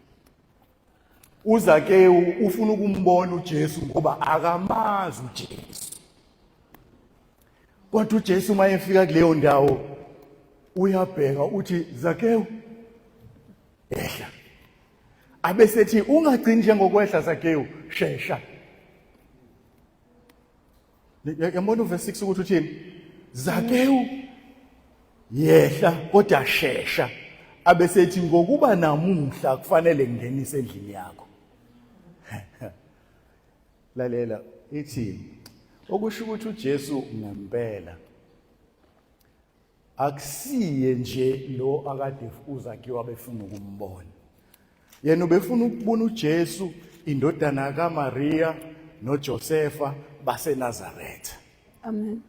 uZakewu ufuna ukumbona uJesu ngoba akamazi uJesu. Kodwa uJesu uma efika kuleyo ndawo uyabheka uthi Zakewu ehla. Abesethi ungagcini njengokwehla Zakewu shesha. Yabona uverse 6 ukuthi uthini? Zakewu yehla kodwa shesha abesethi ngokuba namuhla kufanele ngingenise endlini yakho. Lalela ithi okusho ukuthi uJesu ngempela akusiye nje lo akade uZakewu abefuna ukumbona. Yena ubefuna ukubona uJesu indodana kaMaria noJosefa baseNazaretha. Amen.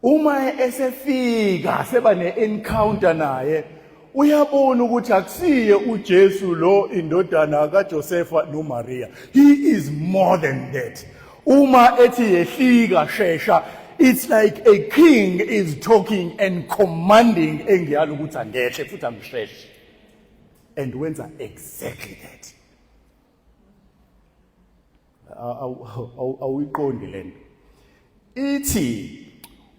Uma esefika seba ne-encounter naye uyabona ukuthi akusiye uJesu lo indodana kaJosefa noMaria. He is more than that. Uma ethi yehlika shesha it's like a king is talking and commanding engiyala ukuthi angehle futhi angisheshe. And wenza exactly that. Awuyiqondi lento. Ithi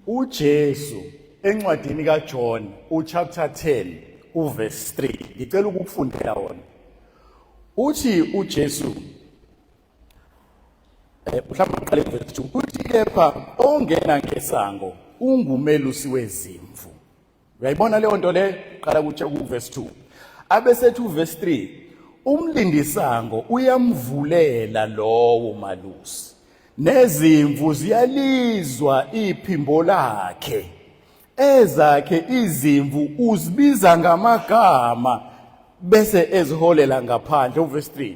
uJesu encwadini kaJohn uchapter 10 uverse 3 ngicela ukukufundela wona. Uthi uJesu mhlawumbe uqale verse 2 uthi kepha ongena ngesango ungumelusi wezimvu. Uyayibona leyo nto le qala kutshe ku verse 2. Abesethi u verse 3 umlindisango uyamvulela lowo malusi nezimvu ziyalizwa iphimbo lakhe ezakhe izimvu uzibiza ngamagama bese eziholela ngaphandle uverse 3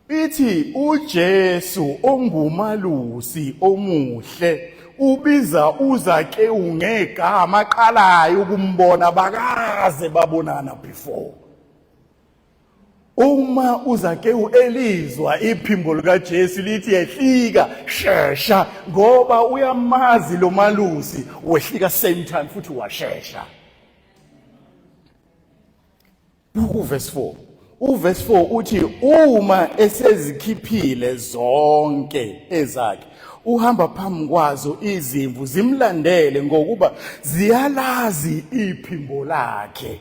Ithi uJesu ongumalusi omuhle ubiza uZakewu ngegama aqalayo ukumbona bakaze babonana before. Uma uZakewu elizwa iphimbo likaJesu lithi yehlika shesha ngoba uyamazi lo malusi wehlika same time futhi washesha. Buka uverse 4. Uverse 4 uthi uma esezikhiphile zonke ezakhe Uhamba phambi kwazo izimvu zimlandele ngokuba ziyalazi iphimbo lakhe.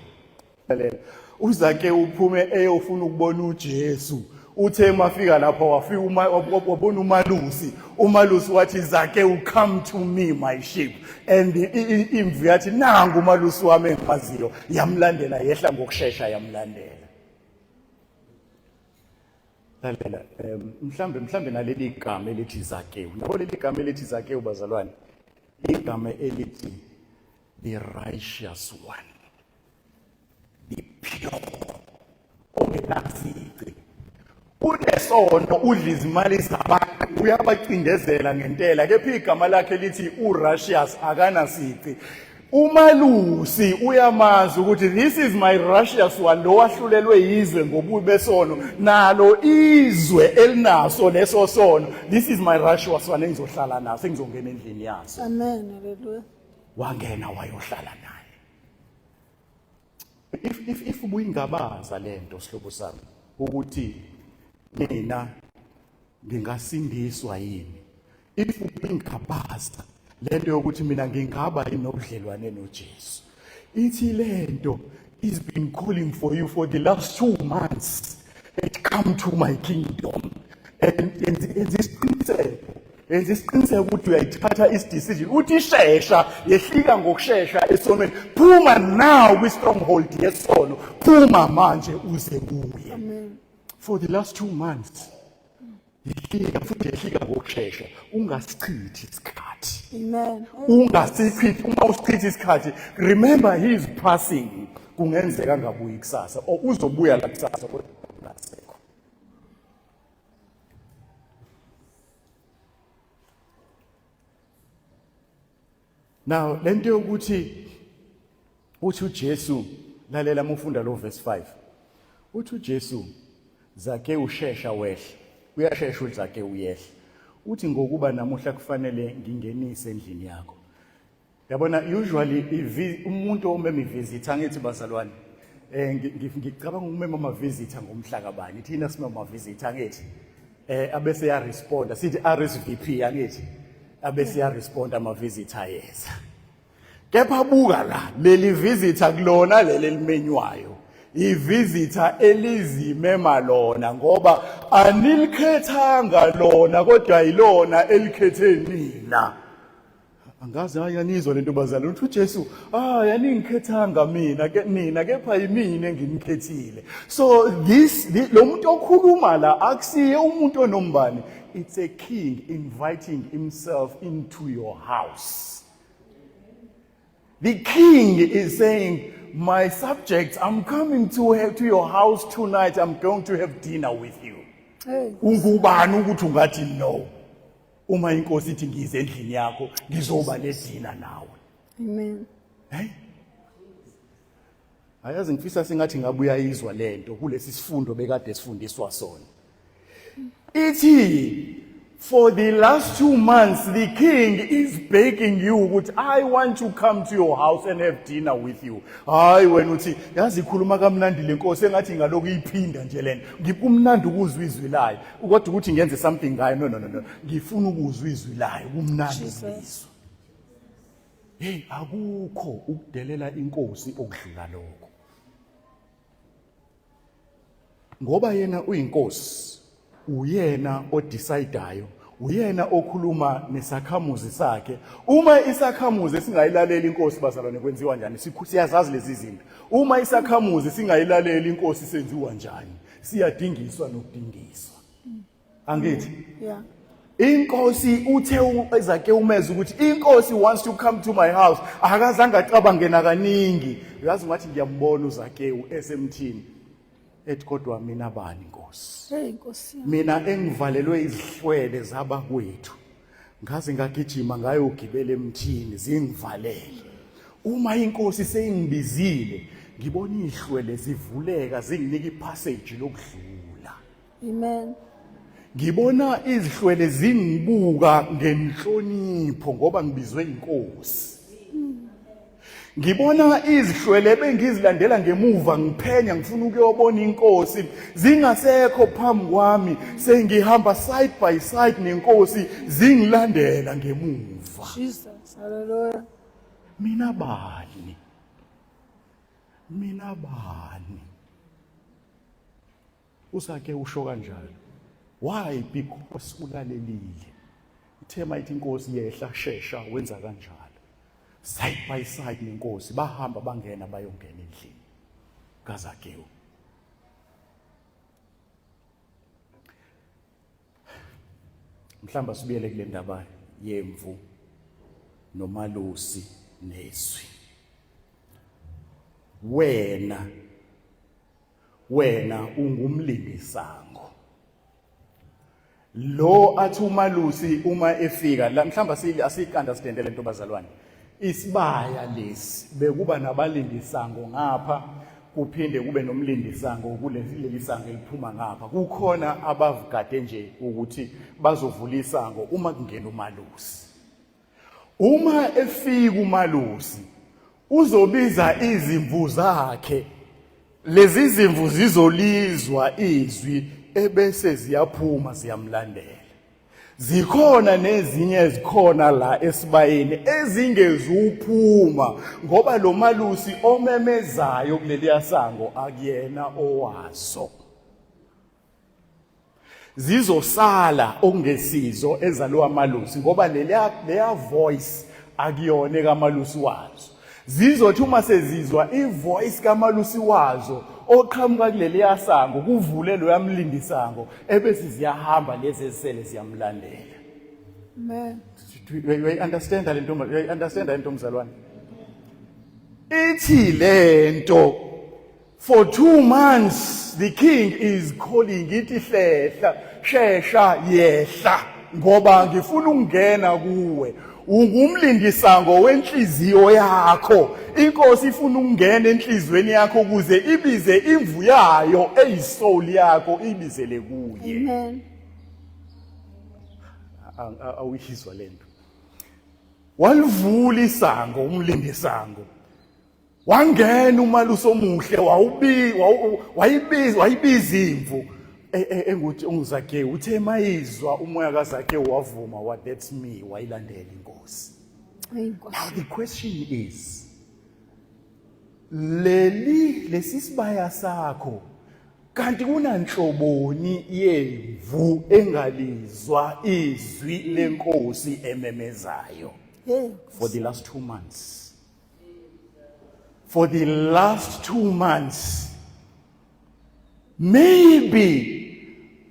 Lalela. UZake uphume eyofuna ukubona uJesu. Uthe mafika lapho wafika uma wabona umalusi. Umalusi wathi Zakewu come to me my sheep. And imvu yathi nangu umalusi wami engimaziyo. Yamlandela yehla ngokushesha yamlandela. Lalela mhlambe mhlambe naleli gama elithi Zakewu. Yabo leli gama elithi Zakewu bazalwane. Igama elithi the righteous one. The pure. Ongenasici. Unesono udla izimali zabantu uyabacindezela ngentela kepha igama lakhe lithi uRighteous akanasici. Umalusi uyamazi ukuthi this is my righteous one lo wahlulelwe yizwe ngobubi besono nalo izwe elinaso leso sono this is my righteous one engizohlala naso engizongena endlini yaso. Amen. Hallelujah. Wangena wayohlala naye. If if if ubuyingabaza lento sihlobo sami ukuthi mina ngingasindiswa yini if ubuyingabaza lento yokuthi mina ngingaba yini nobudlelwane noJesu ithi lento is been calling for you for the last 2 months it come to my kingdom and and isiqiniseko Yenza isiqiniseko ukuthi uyayithatha is-decision uthi shesha yehlika ngokushesha esonweni phuma now kwi-stronghold yesono phuma manje uze kuye for the last 2 months yehlika futhi yehlika ngokushesha ungasichithi isikhathi Amen. ungasichithi uma usichitha isikhathi remember he is passing kungenzeka angabuyi kusasa or uzobuya la kusasa kodwa ungasekho Now lento yokuthi uthi uJesu lalela uma ufunda lo verse 5 uthi uJesu Zake ushesha wehla uyashesha uZake uyehla uthi ngokuba namuhla kufanele ngingenise endlini yakho Yabona usually umuntu omema i-visitor angithi bazalwane eh ngicabanga ukumema ama visitor ngomhla kabani thina simema ama visitor angithi eh abese ya responda sithi RSVP angithi abese ya responda ama visitor yeza kepha buka la leli visitor kulona leli elimenywayo i-visitor elizimema lona ngoba anilikhethanga lona kodwa yilona elikhethe nina Angazi hayi anizwa lento bazali uthi uJesu ah yaningikhethanga mina ke nina kepha yimina enginikhethile so this lo muntu okhuluma la akusiye umuntu onombani it's a king inviting himself into your house the king is saying my subjects i'm coming to have, to your house tonight i'm going to have dinner with you Hey. ungubani ukuthi ungathi no Uma inkosi ithi ngize endlini yakho ngizoba nedina nawe. Amen. Hey. Ayazi ngifisa sengathi ngabe uyayizwa lento kulesi sifundo bekade sifundiswa sona. Ithi for the last 2 months the king is begging you ukuthi I want to come to your house and have dinner with you. Hayi wena uthi yazi ikhuluma kamnandi lenkosi engathi ngalokhu iphinda nje lento. Ngikumnandi ukuzwa izwi layo. Kodwa ukuthi ngenze something ngayo no no no no. Ngifuna ukuzwa izwi layo kumnandi ukulizwa. Hey akukho ukudelela inkosi okudlula lokho. Ngoba yena uyinkosi, uyena odecidayo, uyena okhuluma nesakhamuzi sakhe. Uma isakhamuzi singayilaleli inkosi bazalwane kwenziwa njani? Siyazazi lezi zinto. Uma isakhamuzi singayilaleli inkosi senziwa njani? Siyadingiswa nokudingiswa. Angithi? Yeah. Inkosi uthe ezake umeze ukuthi inkosi wants to come to my house akazange acabange nakaningi uyazi ngathi ngiyambona uZakewu esemthini ethi kodwa mina bani inkosi Hey Nkosi yami. mina engivalelwe izihlwele zabakwethu ngaze ngagijima ngayogibela emthini zingivalele uma inkosi seyingibizile ngibona izihlwele zivuleka zinginika ipassage lokudlula Amen. Ngibona izihlwele zingibuka ngenhlonipho ngoba ngibizwe inkosi. Ngibona izihlwele bengizilandela ngemuva ngiphenya ngifuna ukuyobona inkosi zingasekho phambi kwami sengihamba side by side nenkosi zingilandela ngemuva. Jesus. Hallelujah. Mina bani? Mina bani? Usake usho kanjalo. Why? Because ulalelile. Ithema ithi inkosi yehla shesha wenza kanjalo. Side by side nenkosi bahamba bangena bayongena endlini kaZakewu. Mhlamba sibuyele kule ndaba yemvu nomalusi nezwi. Wena wena ungumlindisango lo athi umalusi uma efika la mhlawumbe asiyi-understande le nto bazalwane isibaya lesi bekuba nabalindisango ngapha kuphinde kube nomlindisango kuleli sango eliphuma ngapha kukhona abavugade nje ukuthi bazovula isango uma kungena umalusi Uma efika umalusi uzobiza izimvu zakhe. Lezi zimvu zizolizwa izwi ebese ziyaphuma ziyamlandela. Zikhona nezinye ezikhona la esibayeni ezingezuphuma ngoba lo malusi omemezayo kuleliya sango akuyena owazo. Zizosala okungesizo ezalowa malusi ngoba leya leya voice akuyona kamalusi wazo. Zizothi uma sezizwa ivoice kamalusi wazo oqhamuka kuleliya sango kuvule loya mlindisango ebese ziyahamba lezi ezisele ziyamlandela. Amen. You understand le nto you understand le nto mzalwane? Ithi lento For 2 months the king is calling ithi hlehla shesha yehla ngoba ngifuna ukungena kuwe ungumlindisango wenhliziyo yakho inkosi ifuna ukungena enhlizweni yakho ukuze ibize imvu yayo eyisoul yakho ibizele kuye. Amen. Awuyizwa lento walivula isango umlindisango Wangena umalusi omuhle wawubi wayibiza wayibiza imvu e, e, enguthi unguZakewu uthe mayizwa umoya kaZakewu wavuma what that's me wayilandela inkosi. Now the question is leli lesisibaya sakho kanti kunanhloboni yemvu engalizwa izwi lenkosi ememezayo for the last 2 months for the last 2 months maybe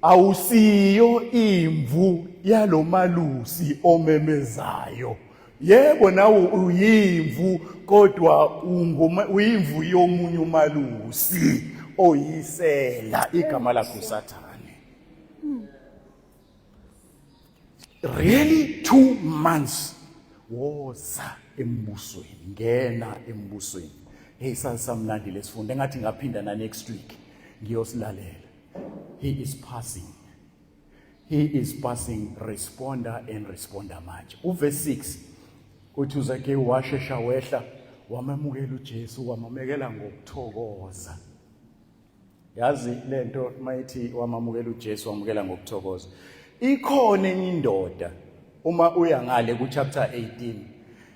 awusiyo imvu yalomalusi omemezayo yebo nawe uyimvu kodwa uyimvu yomunye umalusi oyisela igama lakho usathane Really 2 months woza embusweni ngena embusweni hey sasamnandi lesifundo engathi ngaphinda na next week ngiyosilalela he is passing he is passing responder and responder manje uverse 6 uthi uZakewu washesha wehla wamamukela uJesu wamamekela ngokuthokoza Yazi lento mayithi wamamukela uJesu wamukela ngokuthokoza. Ikhona enye indoda uma uya ngale ku chapter 18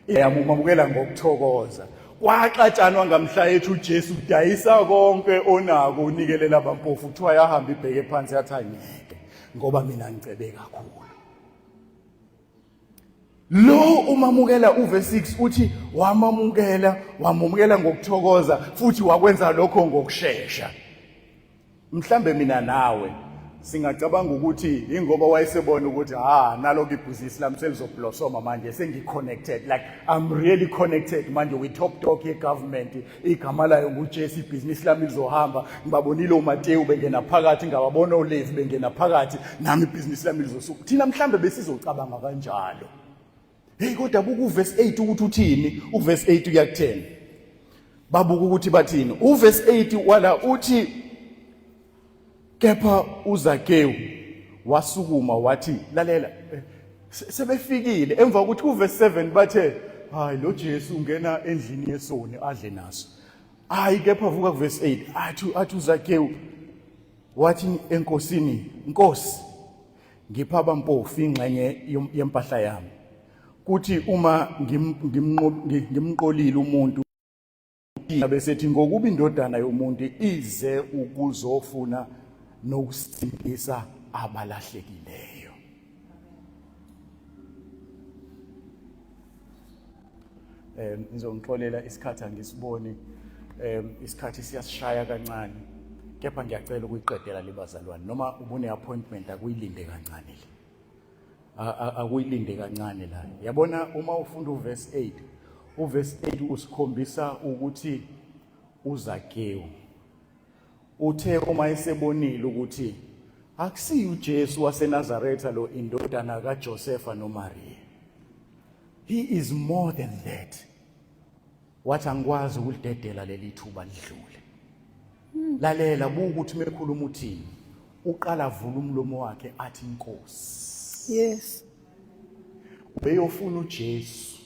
yamamukela ngokuthokoza. Kwaxatshanwa ngamhla ethi uJesu udayisa konke onako unikelela abampofu kuthiwa yahamba ibheke phansi yathi angeke ngoba mina ngicebe kakhulu. Lo umamukela uverse 6 uthi wamamukela wamamukela ngokuthokoza futhi wakwenza lokho ngokushesha. Mhlambe mina nawe singacabanga ukuthi ingoba wayesebona ukuthi ha nalokho ibhizinisi lami selizoblosoma manje sengi-connected like I'm really connected manje we top dog ye-government igama layo nguJesu ibhizinisi lami lizohamba ngibabonile oMatewu bengena phakathi ngababona oLevi bengena phakathi nami ibhizinisi lami lizosuka thina mhlambe besizocabanga kanjalo hey kodwa buka uverse 8 ukuthi uthini uverse 8 uya ku10 babuka ukuthi bathini uverse 8 wala uthi kepha uZakewu wasukuma wathi lalela eh, sebefikile emva kokuthi uverse 7 bathe Hayi lo Jesu ungena endlini yesoni adle naso. Hayi kepha vuka kuverse 8 athi uZakewu wathi enkosini, Nkosi, ngipha abampofu ingxenye yempahla yami. Kuthi uma ngimqolile umuntu besethi ngokuba indodana yomuntu ize ukuzofuna nokusindisa abalahlekileyo. Ngizongixolela isikhathi angisiboni, isikhathi siyasishaya kancane, kepha ngiyacela ukuyiqedela libazalwane. Noma ubune appointment akuyilinde kancane le, akuyilinde kancane la. Yabona uma ufunda uverse 8, uverse 8 usikhombisa ukuthi uZakewu uthe uma esebonile ukuthi akusiyo uJesu waseNazaretha lo, indodana kaJosefa noMaria, he is more than that. Wathi angikwazi ukulidedela leli thuba lidlule. Lalela, buka ukuthi mekhuluma uthini. Uqala avula umlomo wakhe athi Inkosi. Ubeyofuna uJesu,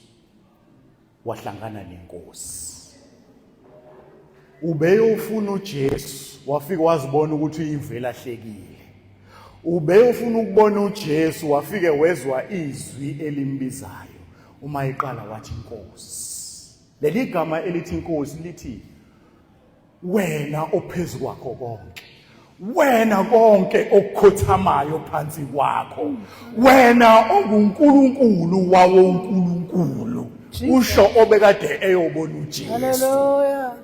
wahlangana nenkosi. Ubeyofuna uJesu, wafika wazibona ukuthi imvu elahlekile. Ubeyofuna ukubona uJesu, wafike wezwa izwi elimbizayo. Uma eqala wathi Inkosi. Leli gama elithi Inkosi lithi wena ophezu kwakho konke, wena konke okukhothamayo phansi kwakho, wena onguNkulunkulu wawo uNkulunkulu, usho obekade eyobona uJesu. Hallelujah.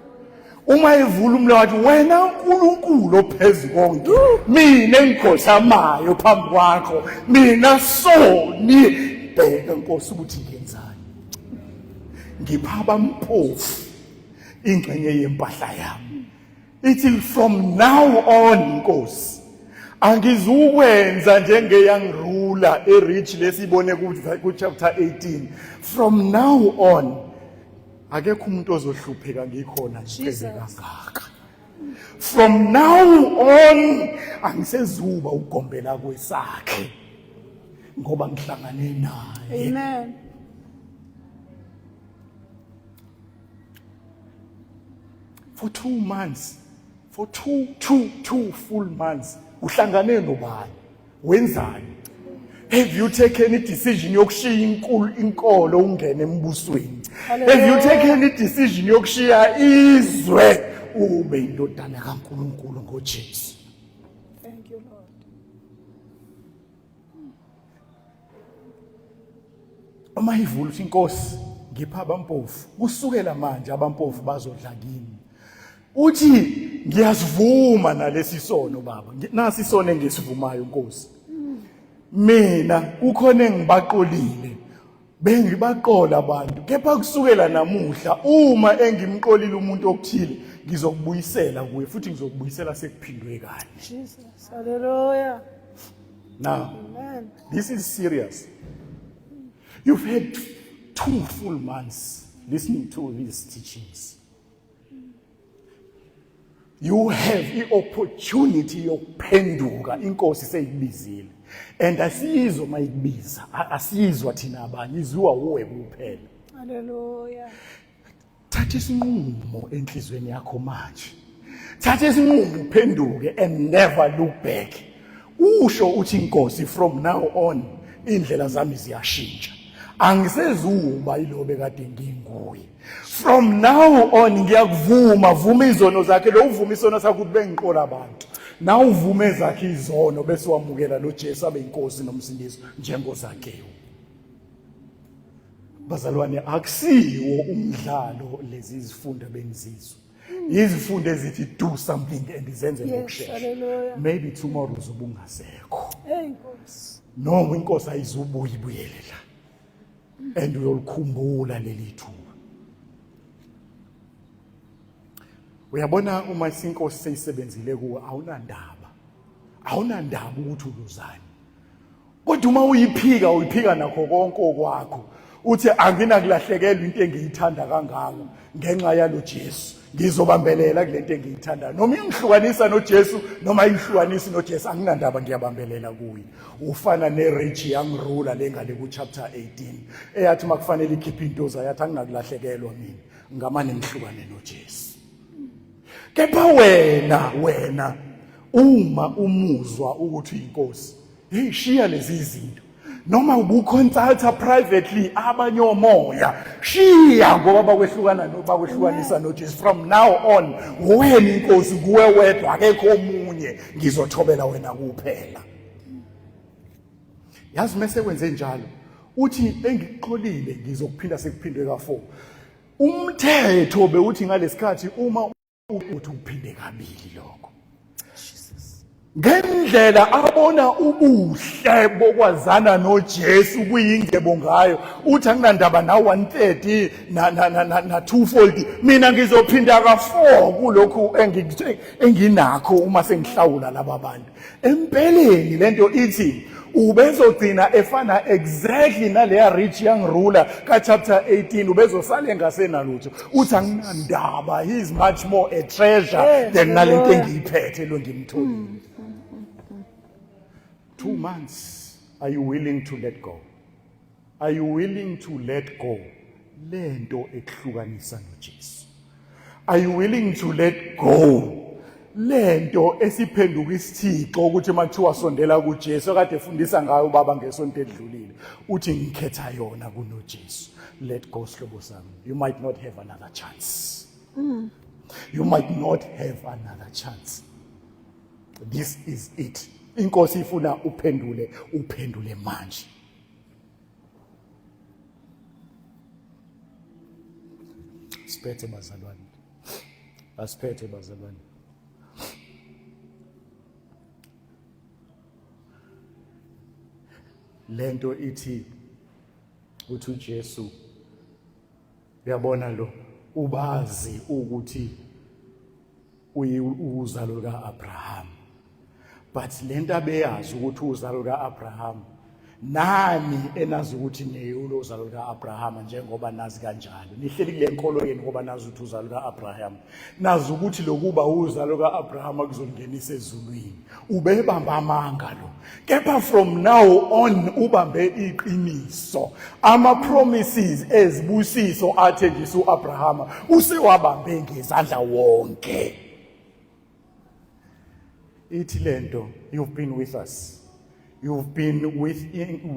Uma evula umlomo wathi wena uNkulunkulu ophezu konke, mina engikhothamayo phambi kwakho, mina soni, bheka Nkosi ukuthi ngenzani, ngipha abampofu ingxenye yempahla yami. Ithi from now on Nkosi angizukwenza njenge young ruler erich lesibone ku chapter 18. From now on akekho umuntu ozohlupheka ngikhona ngicebe kangaka. From now on angisezuba ugombela kwesakhe ngoba ngihlangane naye. Amen. For 2 months, for 2 full months uhlangane nobani, wenzani? Have you taken a decision yokushiya inkolo ungene embusweni? Have you taken a decision yokushiya izwe ube indodana kaNkulunkulu ngoJesu? Thank you, Lord. Uma ivula uthi Inkosi ngipha abampofu, kusukela manje abampofu bazodla kimi. Uthi ngiyasivuma nalesi sono baba, nasi isono engisivumayo Nkosi. Mina kukhona engibaqolile, bengibaqola abantu, kepha kusukela namuhla uma engimqolile umuntu okuthile ngizokubuyisela kuye, futhi ngizokubuyisela sekuphindwe kanye. Jesus, hallelujah. Now, Amen. This is serious. You've had 2 full months listening to these teachings. You have the opportunity yokuphenduka, inkosi seyikubizile. And asiyizwa mayikubiza, asiyizwa thina abanye, izwiwa uwe kuphela. Hallelujah. Thatha isinqumo enhlizweni yakho manje. Thatha isinqumo uphenduke and never look back. Usho uthi inkosi from now on indlela zami ziyashintsha. Angisezuba yilobe kade nginguye. From now on ngiyakuvuma, vuma izono zakhe, lo uvuma isono sakho ukuthi bengiqola abantu. Na uvume zakhe izono bese wamukela lo Jesu abe inkosi nomsindisi njengoZakewu. Bazalwane, akusiwo umdlalo lezi izifundo bengizizwa. Izifundo ezithi do something and izenze ngokushesha. Hallelujah. Maybe tomorrow uzobe ungasekho. Hey Nkosi. Noma inkosi ayizubuya ibuyele la. And uyolikhumbula leli thuba. Uyabona uma isinkosi seyisebenzile kuwe awunandaba. Awunandaba ukuthi uluzani. Kodwa uma uyiphika, uyiphika nakho konke okwakho. Uthi anginakulahlekelwa into engiyithanda kangaka ngenxa yalo Jesu. Ngizobambelela kulento engiyithandayo. Noma ingihlukanisa noJesu noma ingihlukanisi noJesu anginandaba ngiyabambelela kuye. Ufana ne-rich young ruler lengale ku-chapter 18 eyathi makufanele ikhiphe into zayo yathi anginakulahlekelwa mina ngamane ngihlukane noJesu. Kepha wena wena uma umuzwa ukuthi uyinkosi, hey shiya lezi zinto. Noma ubuconsulta privately abanye omoya, shiya ngoba bakwehlukana bakwehlukanisa noJesu. From now on wena inkosi kuwe wedwa akekho omunye, ngizothobela wena kuphela. Yazi mase kwenze njalo uthi engikuxolile ngizokuphinda sekuphindwe ka4. Umthetho bewuthi ngalesikhathi uma uthi uphinde kabili lokho. Ngendlela abona ubuhle bokwazana noJesu kuyingebo ngayo uthi anginandaba na 130 na na na na, na 240 mina ngizophinda ka4 kulokhu enginakho uma sengihlawula laba bantu. Empeleni lento ithi ubezogcina efana exactly naleya rich young ruler ka chapter 18 ubezosale engasenalutho uthi anginandaba he is much more a treasure than nalento engiyiphethe lo ngimtholile. 2 months, are you willing to let go? Are you willing to let go lento ekuhlukanisa noJesu? Are you willing to let go lento esiphenduka isithixo ukuthi makuthiwa sondela kuJesu akade efundisa ngayo ubaba ngesonto edlulile uthi ngikhetha yona kunoJesu? Let go sihlobo sami, you might not have another chance. You might not have another chance. This is it. Inkosi ifuna uphendule, uphendule manje. Siphethe bazalwane, asiphethe bazalwane. Lento ithi uthi uJesu uyabona lo ubazi ukuthi uzalo luka-Abraham, but lento abeyazi ukuthi uzalo luka-Abraham, nani enazi ukuthi niyulo uzalo luka-Abraham njengoba nazi kanjalo nihleli kule nkolo yenu ngoba nazi ukuthi uzalo luka-Abraham, nazi ukuthi lokuba uzalo luka-Abraham kuzongenisa ezulwini. Ubebamba amanga lo, kepha from now on ubambe iqiniso. Ama promises ezibusiso athenjiswa uAbraham usewabambe ngezandla wonke. Ithi lento, you've been with us, you've been with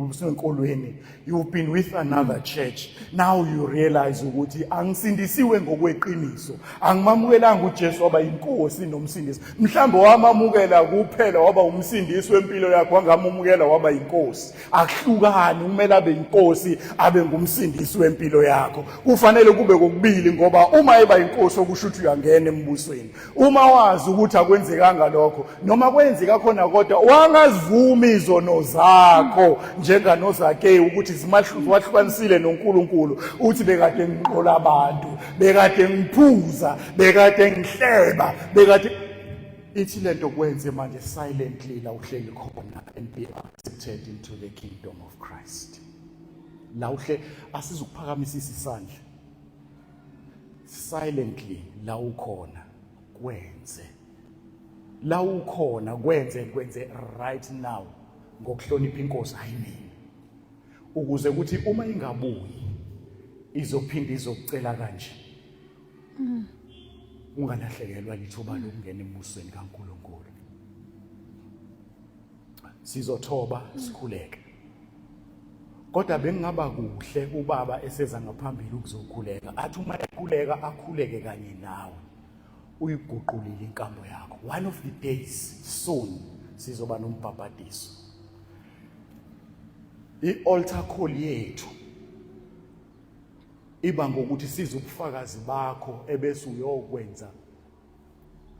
usenkolweni, you've been with another church, now you realize ukuthi angisindisiwe ngokweqiniso, angimamukelanga uJesu waba inkosi nomsindisi. Mhlawumbe wamamukela kuphela waba umsindisi wempilo yakho, wangamumukela waba inkosi. Akuhlukani, kumele abe inkosi abe ngumsindisi wempilo yakho, kufanele kube kokubili, ngoba uma eba inkosi okusho ukuthi uyangena embusweni. Uma wazi ukuthi akwenzekanga lokho noma kwenzeka khona kodwa wangazivumi izono zakho njenganoZakeyu ukuthi zimahlukanisile noNkulunkulu, uthi bekade ngiqola abantu, bekade ngiphuza, bekade ngihleba, bekade ithi lento kwenze manje silently la uhleli khona and be accepted into the kingdom of Christ. La uhle asizukuphakamisa isandla silently la ukhona, kwenze la ukhona, kwenze kwenze right now ngokuhlonipha inkosi, hayi mina, ukuze ukuthi uma ingabuyi izophinda izokucela kanje ungalahlekelwa lithuba lokungena embusweni kaNkulunkulu. Sizothoba sikhuleke, kodwa bengingaba kuhle ubaba eseza ngaphambili ukuzokhuleka, athi uma ekhuleka akhuleke kanye nawe, uyiguqulile inkambo yakho. One of the days soon sizoba nombhabhadiso. I-altar call yethu iba ngokuthi size ubufakazi bakho ebese uyokwenza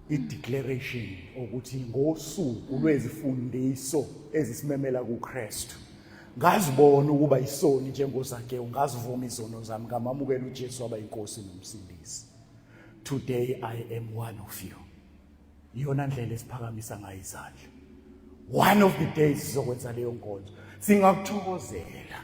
i-declaration ukuthi ngosuku lwezifundiso ezisimemela kuKristu ngazibona ukuba isoni njengoZakewu, ngazivuma izono zami, ngamamukela uJesu waba inkosi nomsindisi. Today I am one of you. Iyona ndlela esiphakamisa ngayo izandla. One of the days sizokwenza leyo nkonzo, singakuthokozela.